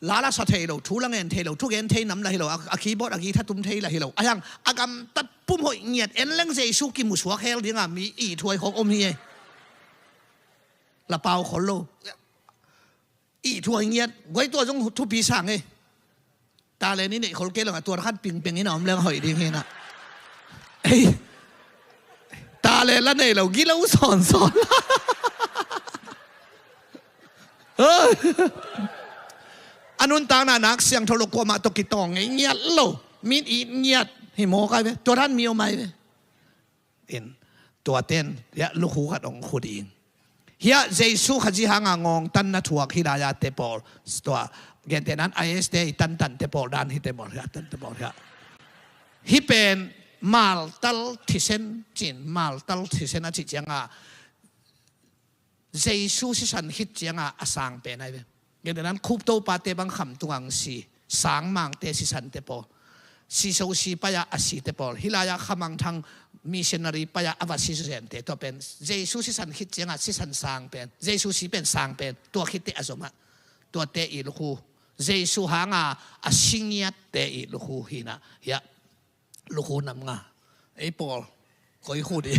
La la sa thei lo, thu la ngen thei lo, thugen thei nam la hi lo, a, a keyboard a guitar tum thei la hi lo. A hiang a gamtat pum hoih ngiat, en leng Jesu kimusuak hel dinga mi ithuai khawk om hi e. La pau khol lo. Ithuai ngiat, guai tua zong thupi sang e. Talent i neih khol kei lo a, tua khat pingpeng in a om leng hoih ding hi na. Ei. Talent la nei lo, gilo sawnsawn. A nuntakna nak siangtho lo, kuamah tawh kitawng ngei ngiat lo. Min it ngiat hi mawk ai ve. Tua dan mi om ai ve. In, tua ten hiah lukhu khat hong khu ding. Hiah Jesu Khazih hanga ngawngtanna thuak hi lai-a te pawl, tua gentehnan I S te i tantan te pawl dan hi te pawl hiah, tan te pawl hiah. Hih pen maltal thisen cin, maltal thisen a cih cianga Jesu sisan khit cianga a sang pen ai ve. Gentehnan Khup Topate bang kham tungang si, Sangmangte sisante pawl, Siso si pai-a a site pawl, hih lai-a Khamangthang missionary pai-a a va si sisante, tua pen Jesu sisan khit cianga sisan sang pen, Jesu si pen sang pen, tua khitte a zomah, tuate i lukhu, Jesu hanga a si ngiatte i lukhu hi na, hiah. Lukhu nam nga. Ei pawl, koi khu ding?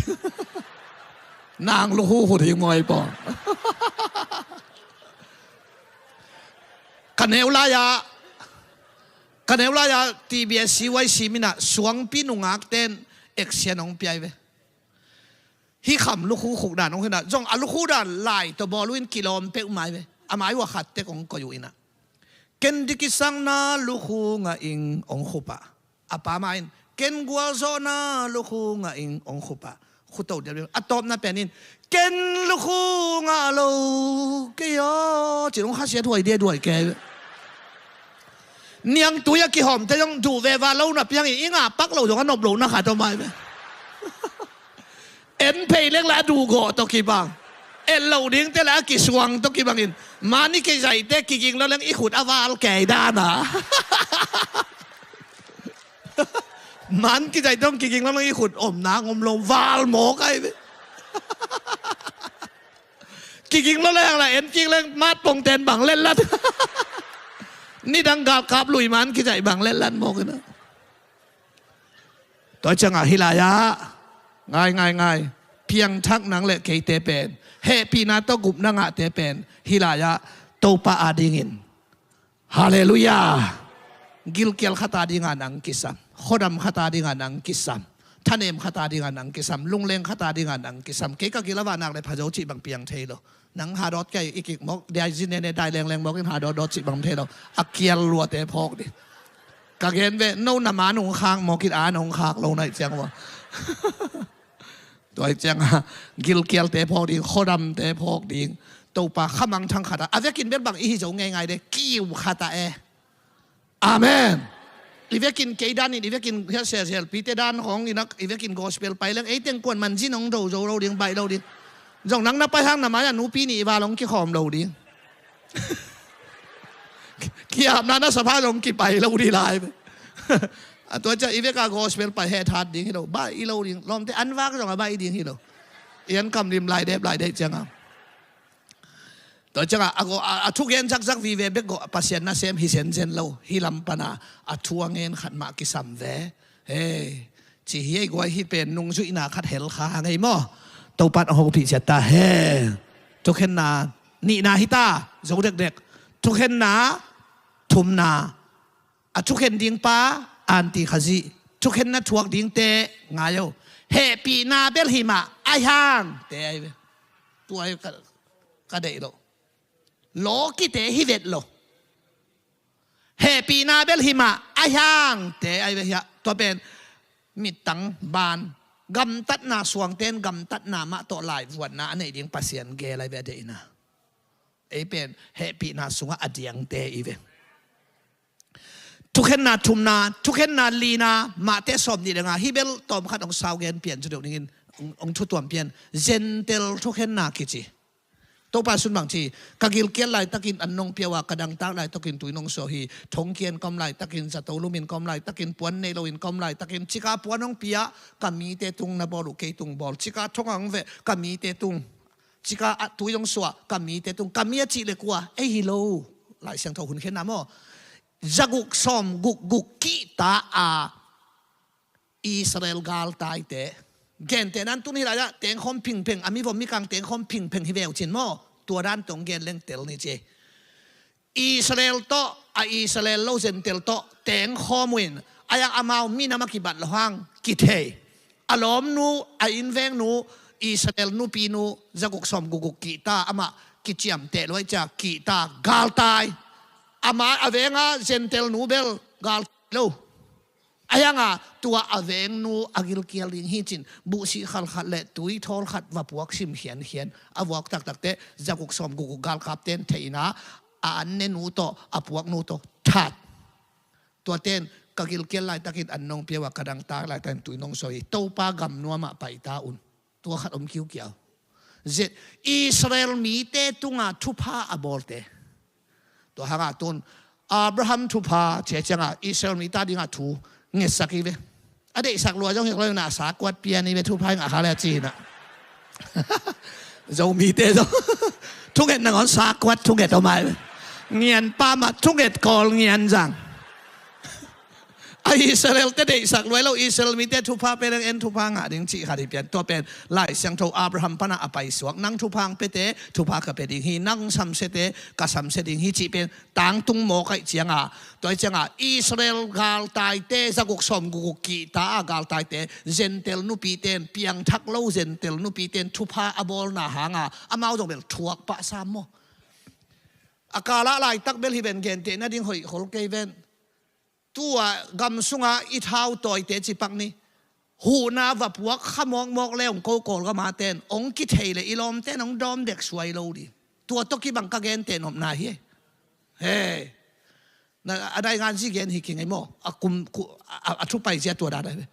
Nang lukhu khu ding maw ei pawl? Ka neu lai-a, ka neu lai-a T B S C Y C mina suangpi nungak ten action hong piai ve. Hih kham lukhu khuk dan hong hi na, zong a lukhu dan lai tawh bawl uh in kilawm peuh mai ve. A mai uh a khat tek hong koih uh hi na. Ken dikisakna lukhu ngah ing hong khu pah. A pa ma in, ken gualzawhna lukhu ngah ing hong khu pah. Khu to dial a tawpna pen in, ken lukhu ngah lo kei aw, ci hong khasiat huai dia duai kei. Niangtui a kihawmte zong duh veva lo na piang in, i ngah pak lo zong a nop lo na khat om ai ve. En phei leng la a duhgawh tawh kibang. En lo dingte la a kisuang tawh kibangin, man i kizaihte kiging lo leng i khut a val kei dana. Man kizaihte hong kiging lo leng i khut omna hong om lo, val mawk ai ve. Kiging lo leng la en kik leng mat pongten bang letlat. Nidang galkap lui man kizaih bang letlat mawk ina. Tua ciangah hih lai-ah ngai ngai ngai, piangthak nang le keite pen, hehpihna tawh gupna ngahte pen hih lai-ah Topa adingin, halleluiah, gilkial khat adinga nang kisam, khuadam khat adinga nang kisam, thanem khat adinga nang kisam, lungleng khat adinga nang kisam. Kei ka gil a vah nak le phazo cih bang piang thei lo. Nang hadawt kei i kik mawk, dai zi nene dai lengleng mawk in hadawt dawt cih bang thei lo. A kial luate phawk ding. Ka gen ve, no na man hong khak mawk in a nong khak lo naih ciang ua. Tua ih ciangah gilkialte phawk ding, khuadamte phawk ding. Topa khamangthang khatah a vekin bel bang i hi zo ngeingai de, kiu khatah e. Amen. I vekin kei danin, i vekin hiah selselpite dan khawng inak, i vekin gospel pai leng eiteng kuan man zin hong do zo lo ding, baih lo ding. Zong nang na pai hang na mai-ah nupi nih i val hong kikhawm lo ding. Kiapna na sapha zong kipai lo ding lai. A tua ciah i veka gospel pai hethat ding hi lo, baih i lo ding. Lawmte an vak zong a baih ding hi lo. I an kam lim lai dep lai dep ciangah. Tua ciangah a, a, a thugen zakzak vive bek gawh Pasian nasem hi zenzen lo, hih lam pana a thu a ngen khat mah kisam ve. He, ci hi ei guai, hih pen nungzuihna khat hel kha hang ei maw? Topan a hopih ciat ta he. Thukhenna nihna hi ta, zo dekdek. Thukhenna thumna, a thukhen ding pa, Aunty Khazih. Thukhenna thuak dingte ngai o. Hehpihna bel hi mah, ai hang te ai ve. Tua ai ka, ka deih lo. Lawkite hi vet lo. Hehpihna bel hi mah, ai hang te ai ve hiah. Tua pen mittang ban, gamtatna suangten gamtatna mah tawh laivuanna a neih ding Pasian gel ai ve a deihna. Ei pen hehpihna sungah a diangte i ve. Thukhenna thumna, thukhenna lina, Mate sawm nih le nga, hih bel tawmkhat hong sau gen pian cu deuh ningin hong, hong thutuam pian. Zentel thukhenna kici. Topa sun bang ci, ka gilkial laitakin an nong piau a, ka dangtak laitakin tui nong suah hi, thongkian ka om laitakin zato lumin ka om laitakin puan nei loin ka om laitakin cika puan hong pia, ka mite tung na bawl uh kei tung bawl, cika thong ang ve, ka mite tung. Cika a tui zong suah, ka mite tung, ka mi a cih le kua, ei hi lo. Lai Siangtho hun khenna maw. Zaguk sawm guk guk kihta a Israel galtaite. Gentehna in tun hi lai-ah tengkhawm phingpheng, a mi vom mikang tengkhawm phingpheng hi veu cin maw. Tua dan tong gen leng tel ni ci. Israel tawh, a Israel lo Gentile tawh tengkhawm uh in, a iang amau minam a kibat lo hang kithei. A lawmnu, a innvengnu, Israel nupinu, zaguk sawm guk guk kihta, amah kiciamteh luai cia kihta, galtai. Amah a venga Gentile nu bel galtai lo. A ianga tua a vengnu a gilkial ding hi cin, buhsih khalkhat le tui thawl khat va puak sim khiankhian, a vuak taktakte zaguk sawm guk guk galkapten theihna, a an nenu tawh a puaknu tawh that. Tuaten ka gilkial laitakin an nong pia uh a, ka dangtak laitakin tui nong suah hi. Topa gam nuamah paita un. Tua khat om kiukiau. Zet, Israel mite tunga thupha a bawlte. Tua hanga tun Abraham thupha cia cianga Israel mite dinga thu ngetsak hi ve. A deihsak lua zong hi lo na, sa kuat pian hi ve, thupha hi ngah kha le a ci hi na. Zomite zong thunget nangawn sa kuat thunget om ai ve. Ngian pa mah thunget kawl ngian zang. A Israel te deihsak luai lo, Israel mite thupha pe leng en thupha ngah ding cih khat hi pian. Tua pen Lai Siangtho Abraham pana a paisuak, nang thupha ang pete thupha ka pe ding hi, nang samsiate ka samsia ding hi cih pen tangtung mawk aih cianga. Tua aih cianga Israel galtaite zaguk sawm guk guk kihta a galtaite, Gentile nupiten, piangthak lo Gentile nupiten thupha a bawlna hanga amau zong bel thuak pah sam maw. A kalah laitak bel hi ven, gentehna ding hoih khol kei ven. Tua gam sunga i thau tawite cipak ni. Huhna va puak kha mawkmawk le hong ko Kawlgam a ten hong kithei le i lawmten hong dawm dek suai lo ding. Tua tawh kibang ka gente nopna hi. He. Na, a dai ngan zi gen hi kingei maw. A kum, ku, a, a, a thupai zia tua dada hi.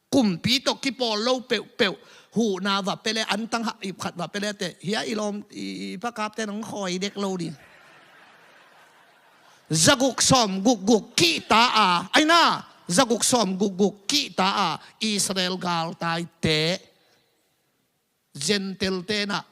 Kumpi tawh kipawl lo peuhpeuh, huhna va pia le, antang hah ip khat va pia le te, hia i lawm, i, i pakapte nong khawi dek lo ding. Zaguk sawm guk guk kihta a, aina, zaguk sawm guk guk kihta a, Israel galtaite, Gentile tenah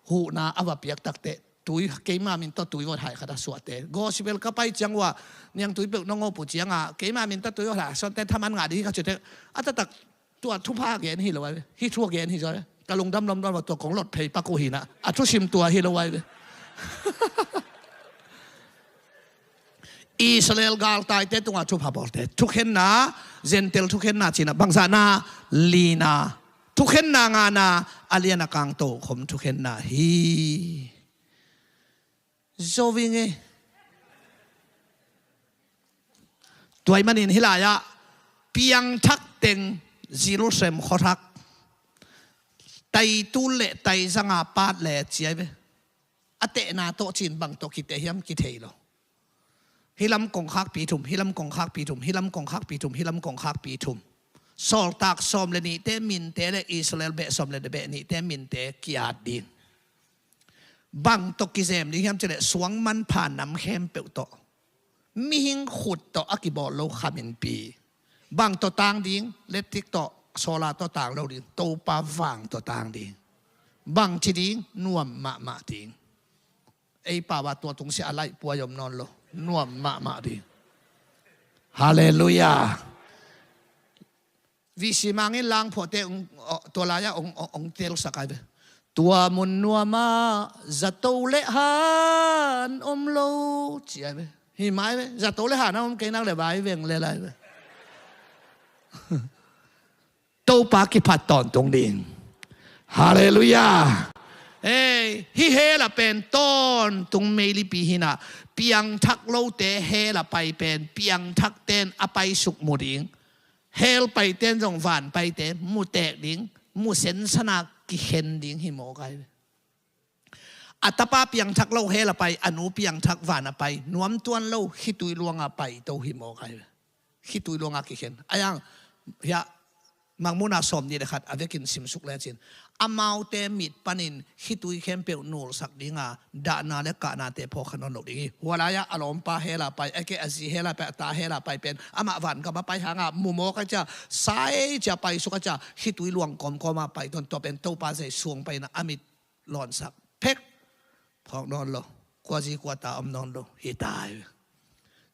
huhna a va piak takte, tui, keima min tawh tui vot hai khat a suahte. Gospel ka pai ciang ua, niang tui peuh nong opu cianga, keima min tawh tui vot hai suahte thaman ngah ding hi ka ciute, a taktak tua thupha gen hi lo ai ve. Hi thu gen hi zaw ai ve. Ka lungdam lomlom va tua kong lot phei pak uh hi na. A thusim tua hi lo ai ve. Israel galtaite tunga thupha bawlte. Thukhenna, Gentile thukhenna cina, bangzahna, lina. Thukhenna ngana, a lian a kang tokhom thukhenna hi. Zo ving e. Tua ahih manin hih lai-ah piangthak teng zilsem khuathak, taitul le taizanga pat le ci ai ve. A tehna tawh cin bang tawh kiteh hiam kithei lo. Hih lam kongkhakpi thum, hih lam kongkhakpi thum, hih lam kongkhakpi thum, hih lam kongkhakpi thum. Sawltak sawm le nihte minte le Israel beh sawm le beh nihte minte ki-at ding. Bang tawh kizem ding hiam cih leh suang manpha nam khempeuh tawh, mihing khut tawh a kibawl lo khaminpi. Bang tawh tang ding, letrik tawh, solar tawh tang lo ding, Topa vang tawh tang ding. Bang ci ding, nuam mahmah ding. Ei pau a tua tungsiah a laih puai om nawn lo, nuam mahmah ding. Halleluiah. Visi mangin langphuahte ong, tua lai-ah ong, ong, ong telsak ai ve. Tua mun nuamah zato le han om lo ci ai ve. Hi mai ve, zato le han a om kei nak le vai veng le lai ve. Topa kiphat tawntung ding. Halleluiah. Ei, hih hell a pen tawntung meilipi hi na, piangthak lote hell a pai pen piangthakten a paisuk mu ding. Hell paiten zong van paite mu tek ding, mu sensanak kikhen ding hi mawk ai ve. A tapa piangthak lo hell a pai, a nu piangthak van a pai, nuamtuan lo khitui luanga paito hi mawk ai ve. Khitui luanga kikhen. A iang, hiah, Mangmuhna sawm nih le khat a vekin simsuk lecin, amaute mit panin khitui khempeuh nulsak dinga dahna le kahnate phawk kha nawn lo ding hi. Hua lai-ah a lawmpa hell a pai, a keh a zi hell a pai, a ta hell a pai pen amah vangam a pai hanga mu mawk a cia, sai cia paisuk a cia, khitui luang kawmkawma paito, tua pen Topa Zeisu hong paina a mit lawnsak. phawk nawn lo, kua zi kua ta om nawn lo hi ta hi.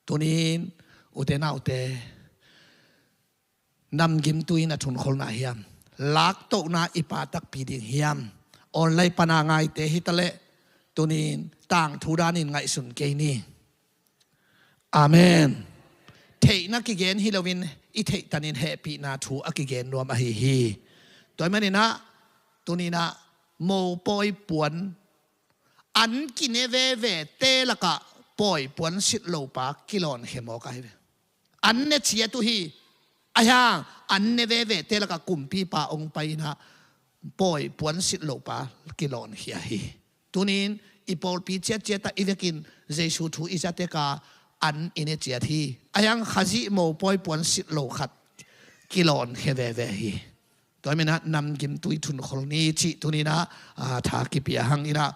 Tunin ute naute, namgimtui na thunkholna hiam, laktohna i pa takpi ding hiam, online pana ngaite hitaleh tunin tangthu danin ngaihsun kei ni. Amen. Theihna kigen hi loin i theihtanin hehpihna thu a kigen nuam ahi hi. Tua ahih maninah tuninah mopawi puan an kine vevete lakah pawi puan sit lopa kilawnkhia mawk ahi ve. An ne ciat uh hi. Ahi hang an ne vevete lakah kumpipa ong pai inah pawi puan sit lopa kilawnkhia hi. Tunin i pawlpi ciatciatah i vekin Jesu thu i zatekah an i ne ciat hi. Ahi hang Khazih mopawi puan sit lo khat kilawnkhia veve hi. Tua ahih maninah namgimtui thunkhol ni cih tuninah, a, tha kipia hang inah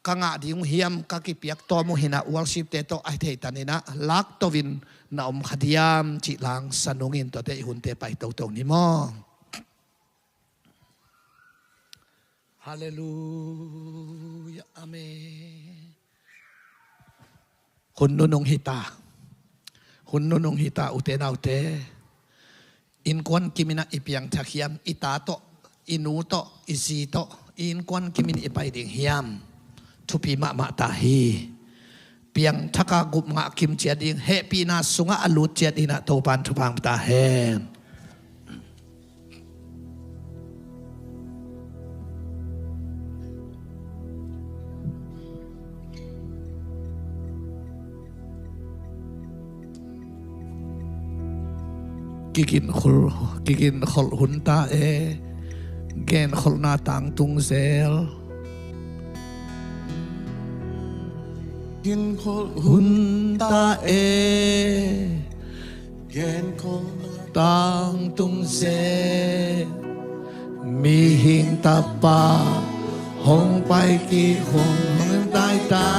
ka ngah ding uh hiam, ka kipiak tawm uh hinah worshipte tawh a theihtaninah laktohin na om kha diam cih langsa nungin tuate i hunte pai toto ni maw. Halleluia. Amen. Hun nunung hita. Hun nunung hita ute naute. Innkuan kiminah i piangthak hiam, i ta tawh, i nu tawh, i zi tawh i innkuan kimin i pai ding hiam? Thupi mahmah ta hi. Piangthaka gupngah kimcia ding, hehpihna sungah a lut ciat inah Topan thupha hong pia ta hen. Kiginkholh, kiginkholh hun ta e, genkholhna tangtung zel. Ginkholh hun ta e, genkholhna tangtung zel. Mihing Tapa hong pai kik hun hong tai ta.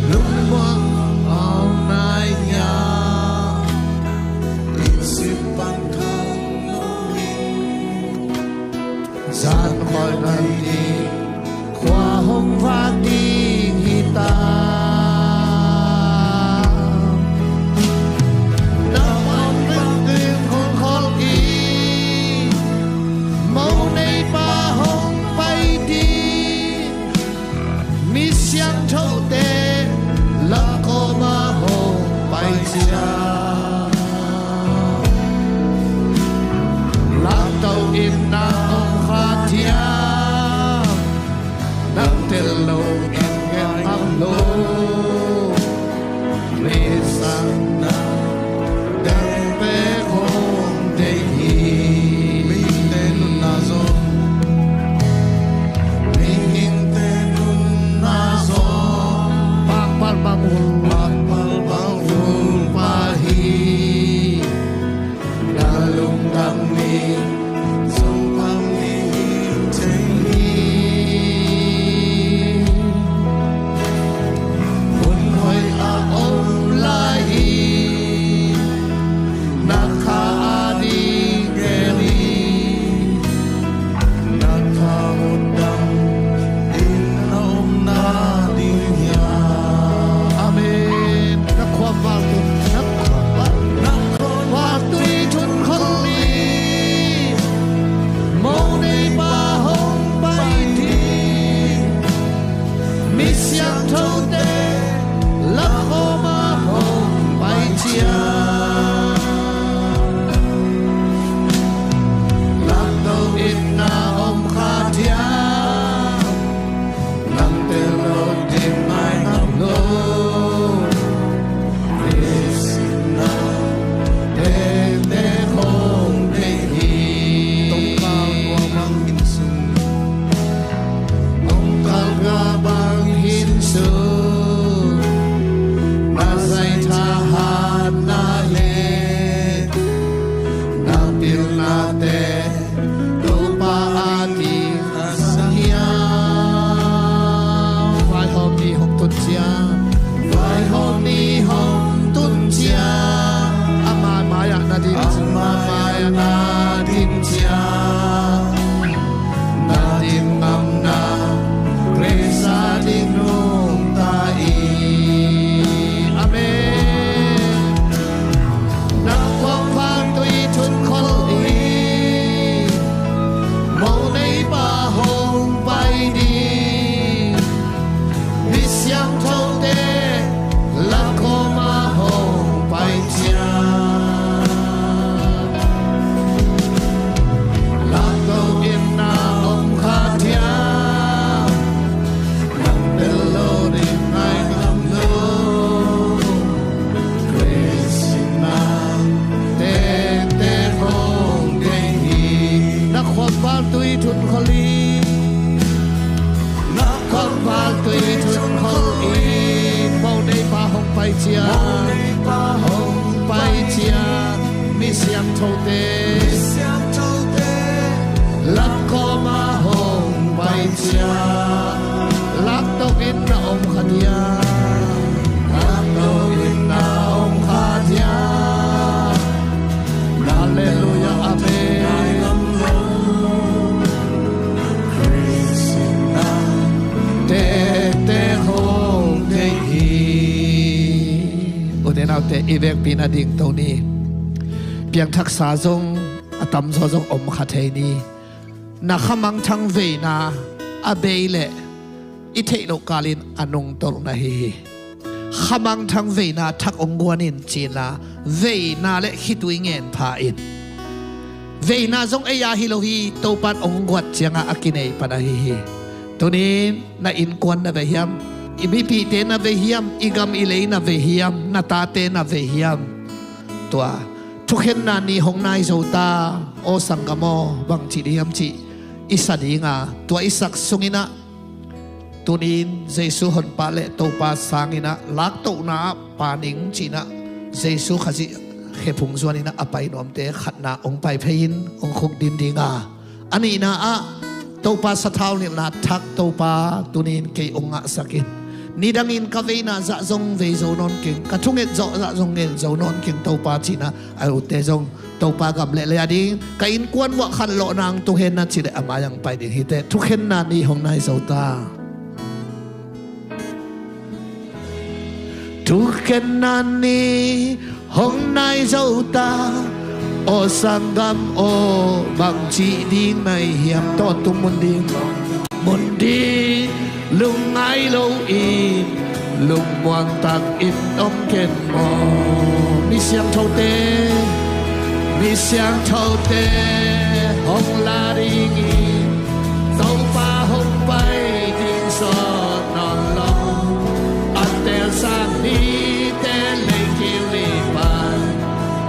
Lungmuang a om nai hiam, i sih pan khang lo hi. Zan khawl nai ding khua hong vak ding hita. Na hong vak ding hong khawl ding, mo neipa hong pai ding. Mi siangthote lam kawmah hong pai ciang, lamto in na om kha diam? Nang tel lo in ngen ngam lo. Mihing na deng pek hong deih hi. Mihingte nunna zong, mihingte nunna zong, pakpal bang hul, pakpal bang hul pah hi. Na lungdam ni, zong pang ni in thei hi. Hun hoih a om lai hi. Na kha a ding gel hi. Na kha utdam in na om na ding hiam? Amen. Na khuavak tun, na khuavak, na khuavak tui thun khol hi. Mo neipa hong pai ding. Mi siangthote lam kawmah hong pai ciang, lamto in na om kha diam? Nang tel lo ding ngai ngam lo. Tongkal kua bang inn sung, tongkal kua bang inn sung, na zai thahatna le na pilnate Topa a ding a sang hiam? Vaihawm ni hong tun ciang, vaihawm ni hong tun ciang, ama mai-ah na din, ama mai-ah na din ciang, na ngamna Khrist a ding nungta hi. Amen. Na khuavak tui thunkhol hi. Mo neipa hong pai ding. Mi siangthote lakhawm a hong pai ciang. Lakhawm in na om kha diam. Nang bel lo ding ngai ngam lo. Khrist in na tektek hong deih hi. Na khuavak tui thunkhol hi. Na khuavak tui thunkhol hi. Mo neipa hong pai ciang. Mo neipa hong pai ciang. Mi siangthote. Mi siangthote. Lakhawm a hong pai ciang. Lakhawm in na om kha diam. Lakhawm in na om kha diam. Halleluiah, amen. Tektek hong deih hi. U te nau te, i vekpi-in a dingto ni. Piangthaksa zong a tamzaw zong om kha thei ni. Na khamangthang veina a bei leh i theih loh kalin a nungtolh na hi hi. Khamangthang veina thak hong guan in ci-in la, veina le khitui ngen pha in. Veina zong ei a hi lo hi, Topa'n hong guat ciangah a kinei pan ahi hi. Tuni-in na innkuan na vei hiam? I mipihte na vei hiam? I gam i lei na vei hiam? Na tate na vei hiam? Tua thukhenna ni hong nai zo ta, aw sanggam aw, bangci ding hiam cih i sa ding a, tua i sak sungin ah, tuni-in Jesu honpa le Topa sangin ah, laktohna ah Pa Ning ci-in ah, Jesu Khazih khephung zuanin ah a pai nuamte khatna hong pai phei-in hong khukdin ding a, a nihna ah Topa sathau nilhna thak, Topa tuni-in kei hong ngahsak in. Nidangin ka veina zah zong vei zo nawn keng, ka thunget zawh zah zong nget zo nawn keng Topa ci-in ah, a ute zong Topa gam le lei a ding, ka innkuan uah khanlawhna hong tung hen na cih leh a mai-ah hong pai ding hi teh. Thukhenna ni hong nai zo ta. Thukhenna ni hong nai zo ta, aw sanggam aw, bangci ding na hi hiam? Tawntung mun ding, mun ding lungngai lo-in, lungmuang takin om ken maw? Mi siangthote, mi siangthote hong la dingin, Topa hong pai ding zaw nawn lo. A telsak nite lei kiu ni pan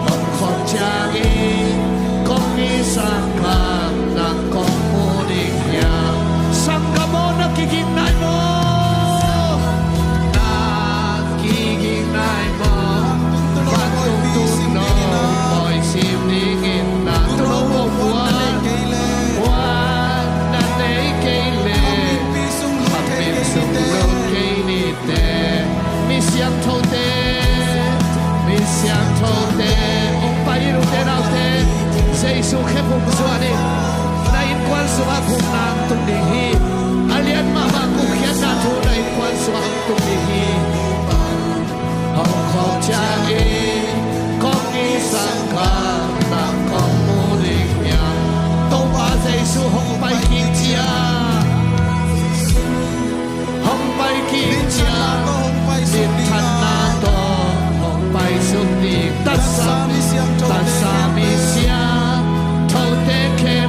hong khawm ciangin, kong it sanggam nang kong mu ding hiam? Sanggam aw, na kiging nai maw? Na kiging nai maw? Vantung tun lo pawi sim dingin na tuuno, puan na nei kei leh, khamvim sung lut kei ni teh. Mi siangthote, mi siangthote, hong pai in, ute naute. Jesu khephung zuan in. Na innkuan sungah khukna hong tung ding hi. A lian mahmah gupkhiatna thu na innkuan sungah hong tung ding hi. Hong khawm ciangin, kong it sanggam nang kong mu ding hiam? Topa Jesu hong pai kik ciang, hong pai kik ciang, minthanna tawh hong paisuk ding. Taksa, taksa mi siangthote khempeuh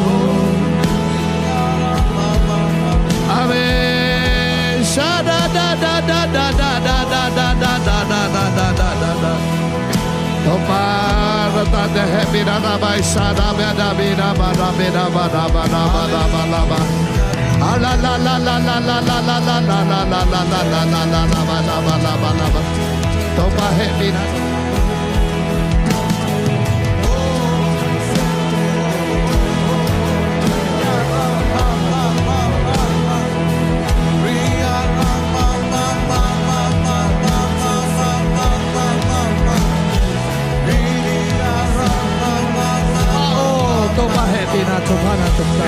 Amen. Sha da da da da da. Topa na tate hehpihna na bai sa da ba da bi da ba da bi da ba da ba da ba da ba da ba. A la la la la la la la la la la la la la la la la la ba la ba la ba la ba. Topa hehpihna. Aw, Topa hehpihna thupha na tung ta.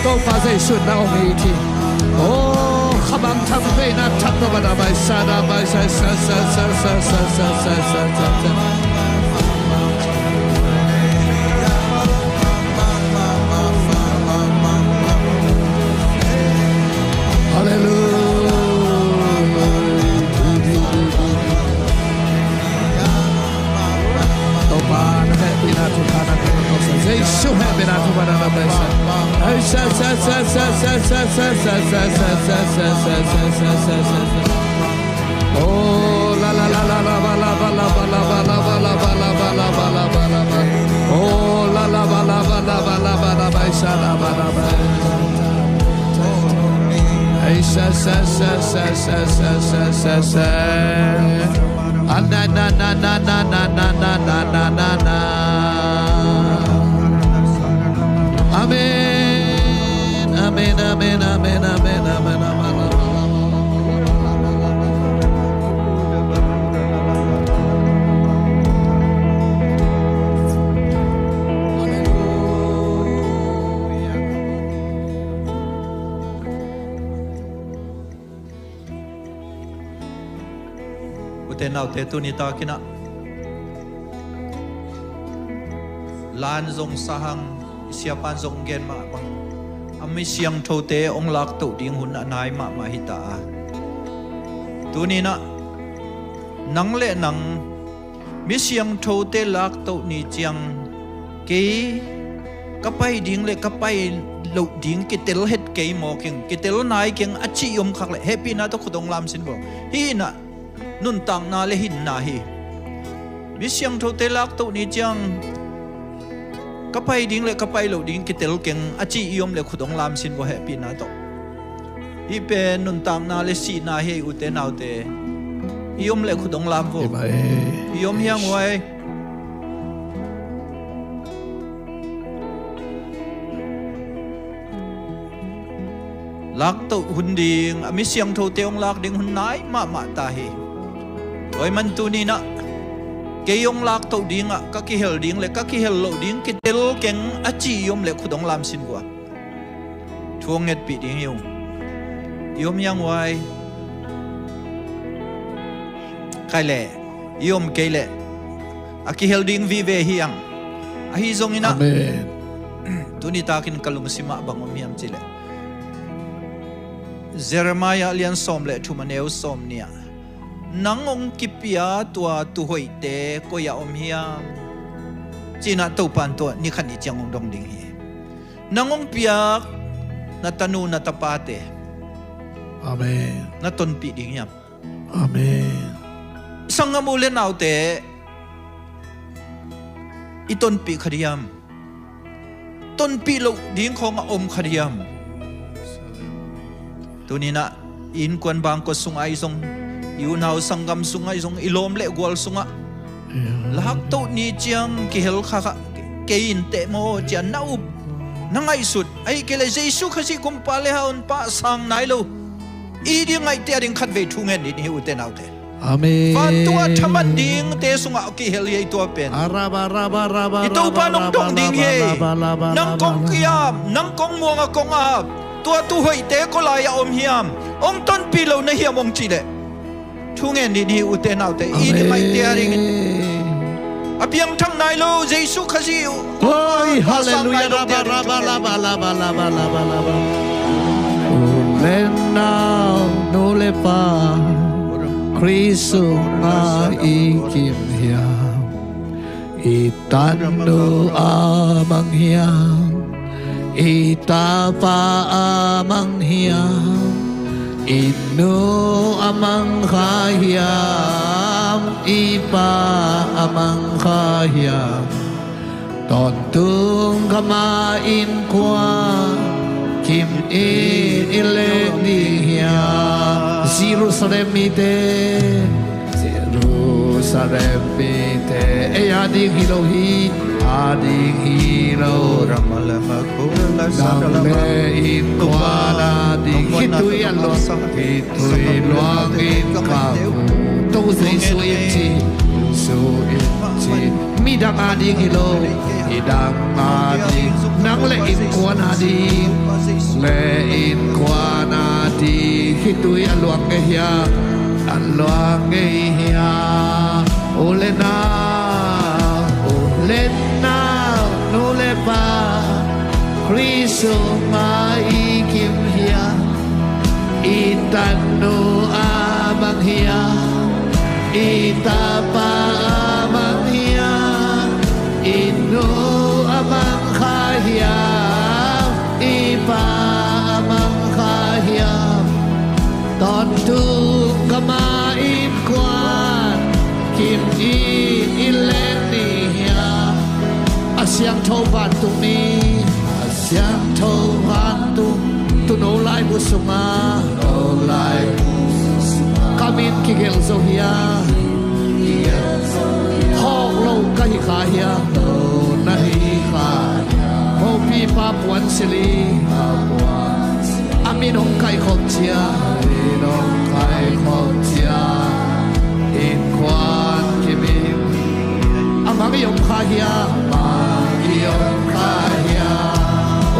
Topa Jesu na om hi ci. Aw, khamang tham veina thak na ba da bai sa da bai sa sa sa sa. Hallelujah. Topa na hehpihna thupha na tung ta. Jesu hehpihna thupha na tung ta. Ai sa sa sa. Oh la la la la la ba la ba la ba la ba la ba la ba la ba la ba la ba. Oh la la ba la ba la ba la ba la ba sa la ba la ba. Ai sa sa sa sa. Ah na na na. Amen. Amen. Amen. Amen. Amen. Amen. Ute naute, tuni takin ah lan zong sa hang, i siapan zong gen mah bang, a mi siangthote hong laktoh ding hun a nai mahmah hi ta a. Tuni-in ah nang le nang mi siangthote laktoh ni ciang kei ka pai ding le ka pai loh ding kitel het kei maw keng, kitel nai keng a cih i om khak leh hehpihna tawh khut hong lam sin vo. Hih in ah nuntakna le hinna hi. Mi siangthote laktoh ni ciang ka pai ding le ka pai loh ding kitel keng a cih i om le khut hong lam sin vo hehpihna tawh. Hih pen nuntakna le sihna hi, ute naute. I om le khut hong lam vo. I om hiang uai. Laktoh hun ding, a mi siangthote hong lak ding hun nai mahmah ta hi. Tua ahih man tuni-in ah kei hong laktoh dingah ka kihel ding le ka kihel loh ding kitel keng a cih i om le khut hong lam sin vo. Thu hong ngetpih ding hi ung. I om hiang uai. Khai leh i om kei leh a kihel ding vive hi ang. Ahi zongin ah, amen, tuni takin ka lungsim ah bang om hiam cih leh, Jeremiah lian sawm le thum, a neu sawmnih ah, nang hong kipia tua tuuhoihte koi-ah om hiam, ci-in ah Topa in tua ni khat ni ciang hong dong ding hi. Nang hong piak na tanu na tapate, Amen. Na tonpih ding hiam? Amen. Sanggam u le naute, i tonpih kha diam? Tonpih loh ding khawng a om kha diam? Tuninah i innkuan bangkua sungah ahi zong, i unau sanggam sungah ahi zong, i lawm le gual sungah, lahaktoh ni ciang kihel kha kha kei in teh maw, cian na up, na ngaihsut, ahi kei le Jesu Khazih kumpa le haunpa sang nai lo. I ding ngaihte a ding khatvei thu ngen ni hi, ute naute. Amen. Vantung a thaman dingte sungah kihel hi ei tua pen. I Topa nong dong ding hi. Nang kong kiam, nang kong muang a kong ap, tua tu hoihte kua lai a om hiam? Ong tonpih lo na hiam ong cih leh, thu ngen ni hi, ute naute. I ding ngaihte a ding a piangthak nai lo Jesu Khazih. Oi, halleluia. Raba, raba, raba, raba, raba, raba, raba. U le nau, nu le pa, Khrist sungah i kim hiam? I tanu a mang hiam? I tapa a mang hiam? I nu a mang kha hiam? I pa a mang kha hiam? Tawntung gam a innkuan kim in i leng ding hiam? Jerusalem mite, Jerusalem mite, ei a ding hi lo hi, a ding hi lo. Nang le innkuan a ding, khitui a luang, khitui luang in ka mu. Topa Jesu in ci, Jesu in ci. Midang a ding hi lo, midang a ding, nang le innkuan a ding, le innkuan a ding, khitui a luang ngei hiam? A luang ngei hiam? U le nau, u le nau, nu le pa, Khrist sungah i kim hiam? I tanu a mang hiam? I tapa a mang hiam? I nu a mang kha hiam? I pa a mang kha hiam? Tawntung gam a innkuan kim in i leng ding hiam? A siangtho vantung mi, a siangtho vantung, tuuno laibu sungah, tuuno laibu sungah ka min kigelh zo hiam? Hawk lo ka hi kha hiam? Lo na hi kha hiam? Mopipa puan silh in, a min hong kaihkhawm ciang, a min hong kaihkhawm ciang, innkuan kim in. A mang i om kha hiam? Mang i om kha hiam?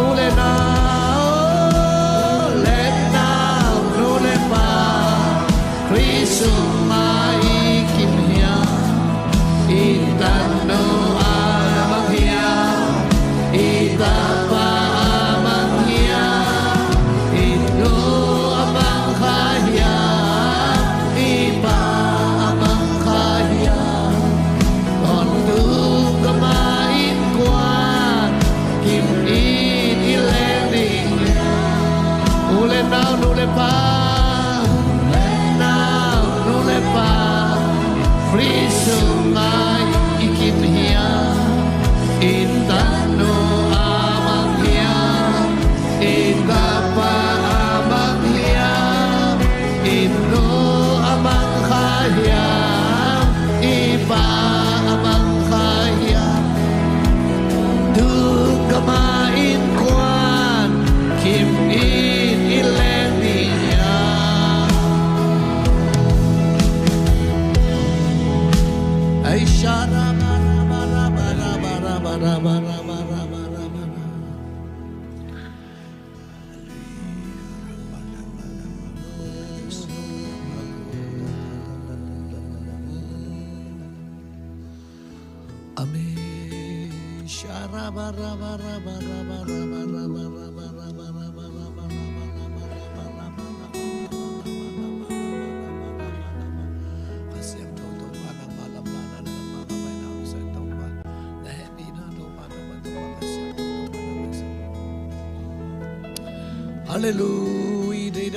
U le nau, u le nau, nu le pa, Khrist sungah i kim hiam? I tanu a mang hiam? I tapa a mang hiam? I nu a mang kha hiam? I pa a mang kha hiam? Tawntung gam a innkuan kim in i leng ding hiam? U le nau, nu le pa, u le nau, nu le pa, Khrist sungah i kim hiam? I tanu a mang hiam? I tapa a mang hiam? I nu a mang kha hiam? I pa a mang kha hiam? Tung gam a innkuan kim in i leng ding hiam? Ai, sha ra ba ra ba ra ba ra ba ra ba ra ba ra ba ra ba ra ba ra ba ra. Amen. Halleluia. U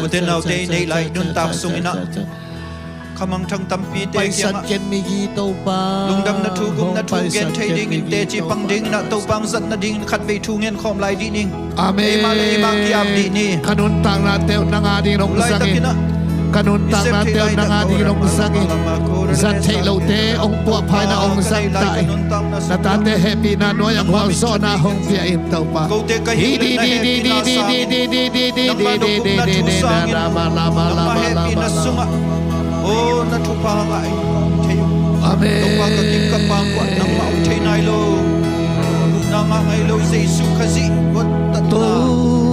te nau te i neih lai nuntak sungin ah khamangthang tampite kiangah Paisan ken migi Topa. Lungdamna thu, gupna thu, Hong paisan gen thei ken dingin migi teci pang Topa. Dingin ah Topa hong zat nadingin khatvei thu ngen khawm lai dih ning. Amen. Eima le eima ki-ap dih ni. Ka nuntaknate uh nang a dingin hong zang in. Ka nuntaknate uh nang a dingin hong zang in. Zat theih lohte hong puahpha in ah hong zang ta in. Na tate hehpihna nuai-ah khualzawhna hong pia in Topa. Kote ka hih le na hehpihna sang nangmah na gupna thu sangin nangmah hehpihna sungah, o, na thupha ngah in thei uh. Amen. Topa ka gim ka pam uh ah nangmah om thei nai lo. Nangmah ngah nai lo Jesu Khazih guan tatna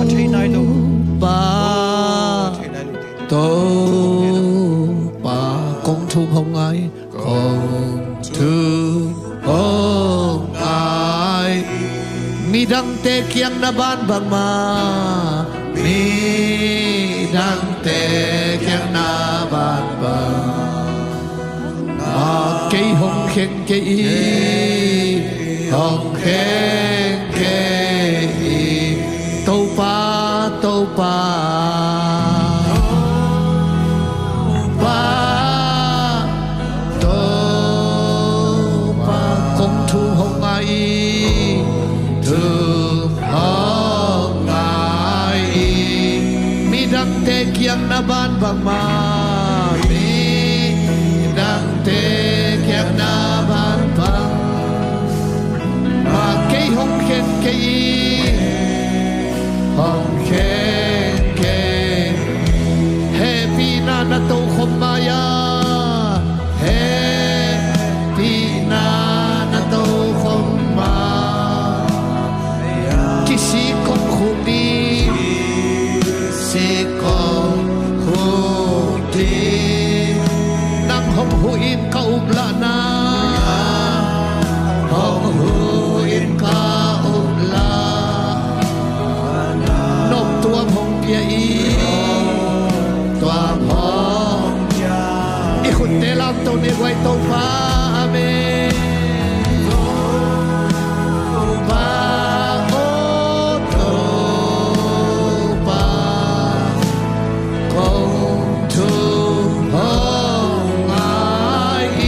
a thei nai lo. Topa. O, a thei nai lo te. Topa kong thum hong ngai. Kong thum hong ngai. Midangte kiang na ban bangmah, midangte kiang na ban bangmah. Kei hong khen kei i, hong khen kei i. Topa, Topa, Topa, Topa, kong thum hong ngai i, thum hong ngai i. Midangte kiang na ban bangmah, midangte kiang na ban bang mah kei hong khen kei i, hong khen kei. Hehpihna na tokhom mai-a, hehpihna na tokhom mai-a. Kisik kong khuk ding, kisik kong khuk ding. Nang hong huh in ka up lahna, hong huh in ka up lahna. Nop tuam hong pia i, tuam hong pia. I khutte lamto ni guai Topa. Amen. Topa, o Topa, kong thum hong ngai i.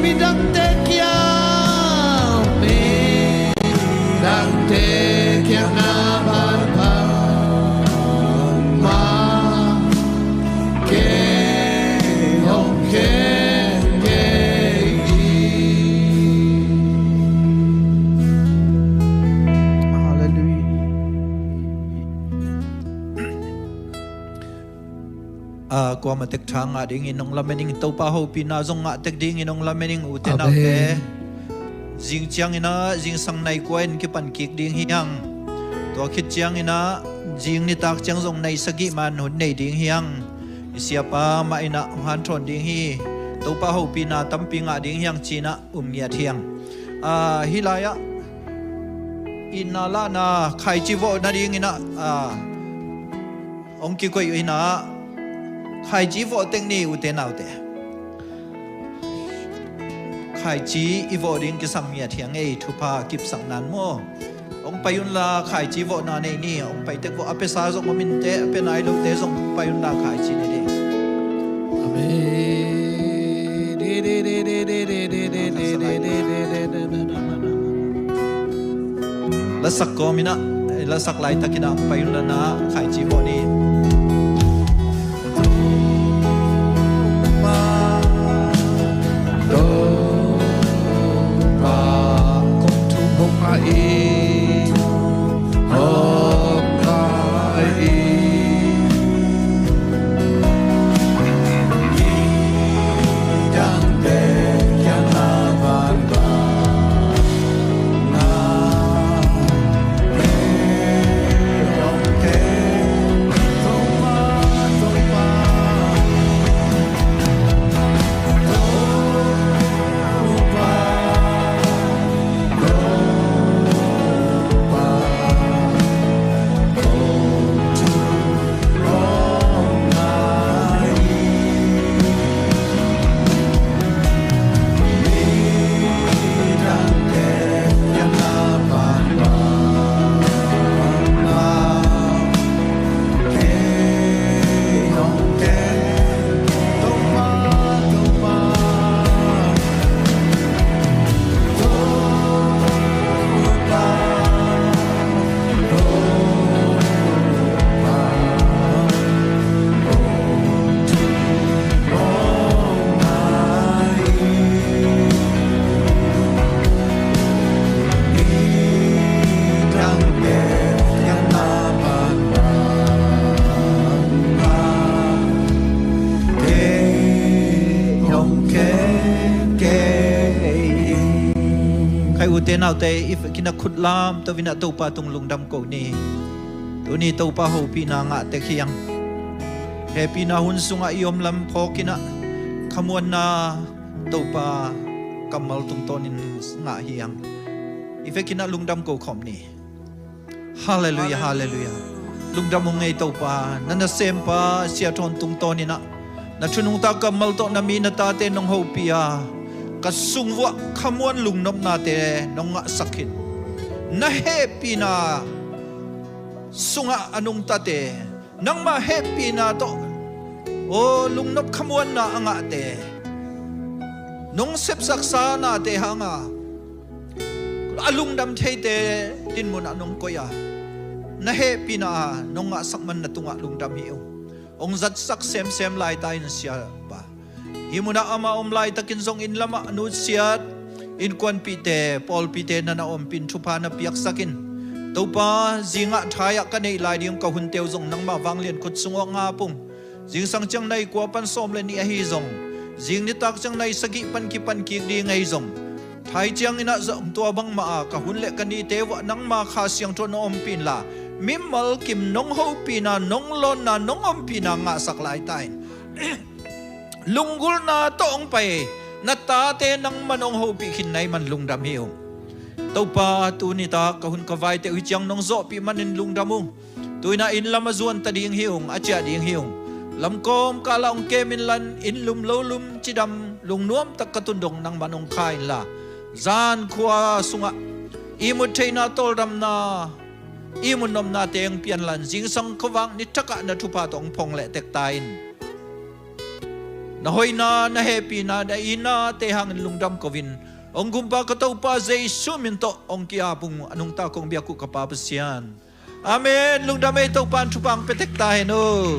Midangte kiang, midangte kiang na ban bangmah, kei hong khen kei i. Halleluiah. A, kuamah tek tha ngah dingin hong lamen ing, Topa hopihna zong ngah tek dingin hong lamen ing, ute naute. Amen. Zing ciangin ah, zingsang nai kua in kipan kik ding hi hang. Tua khit ciangin ah, zing nitak ciang zong nai sagih man hun nei ding hi hang. I siapa mah in ah hong hanthawn ding hi. Topa hopihna tampi ngah ding hi hang ci-in ah um ngiat hi hang. A, hih lai-ah itna lahna khaici vawh nadingin ah, a, hong kikoih uh hi-in ah, khaici vawh tek ni ute naute. Khaici i vawh ding kisam ngiat hi hang ei, thupha kipsak nan maw. Hong pai unla khaici vawhna nei ni, hong pai tek vawh, a piasa zong om inteh, a pia nai lote zong pai unla khaici nei ding. Amen. Lasak kawmin ah, lasak laitakin ah pai unla na khaici vawh ni. Topa, kong thum hong ngai i, hong ngai i. Ute naute, i fekina khut lamto inah Topa tung lungdam ko ni. Tuni Topa hopihna ngah tek hiang. Hehpihna hun sungah i om lam phawkinah khamuanna Topa kammal tungtawnin ngah hiang. I fekina lungdam ko khawm ni. Halleluiah, halleluiah. Lungdam ung ei Topa, na nasempa Sia Thawn tungtawninah na thu nungta kammal tawh na mi na tate nong hopih a, ka sung vuah khamuan lungnopnate nong ngahsak khin. Na hehpihna sungah a nungtate nangmah hehpihna tawh aw lungnop khamuanna a ngahte nong sepsaksa nate hanga a lungdam theite dinmunah nong koih a, na hehpihna a nong ngahsak man na tungah lungdam hi ung. Hong zatsak semsem laita in Siapa. Hih munah amah om laitakin zong inn lamah nutsiat innkuanpihte pawlpite na na ompih in thupha na piaksakin Topa, zingah thai-ah ka neih lai ding ka hunte uh zong nangmah vanglian khut sungah ngap ung. Zingsang ciang nai kua pan sawm le nih ahi zong, zing nitak ciang nai sagih pan kipan kik ding ahi zong, thai cianginah zong tua bangmah a ka hun le ka nite vuah nangma Kha Siangtho na ompih inla, mimal kim nong hopihna, nong lawnna, nong ompihna ngahsak laita in lunggulhna tawh hong pai na tate nangman hong hopih khin na hih man lungdam hi ung. Topa, tuni tak ka hun ka vaite uh hih ciang nong zawhpih manin lungdam ung. Tuinah inn lam a zuan ta ding hi ung, a ciah ding hi ung. Lamkawm kalah hong kem inlan inn lum lo lum cidam lungnuam tak ka tundong nangman hong kha inla, zan khua sungah ihmut theihna tawldamna, ihmut nopna teng pianlan zingsang khuavak nithakah na thupha tawh hong phong leh tekta in. Na hoihna, na hehpihna, na itnate hangin lungdam ko-in hong gumpa ka Topa Jesu min tawh hong ki-ap ung, a nungta kong biak uh ka Pa Pasian. Amen. Lungdam ei, Topa in thupha hong pia tekta hen uh.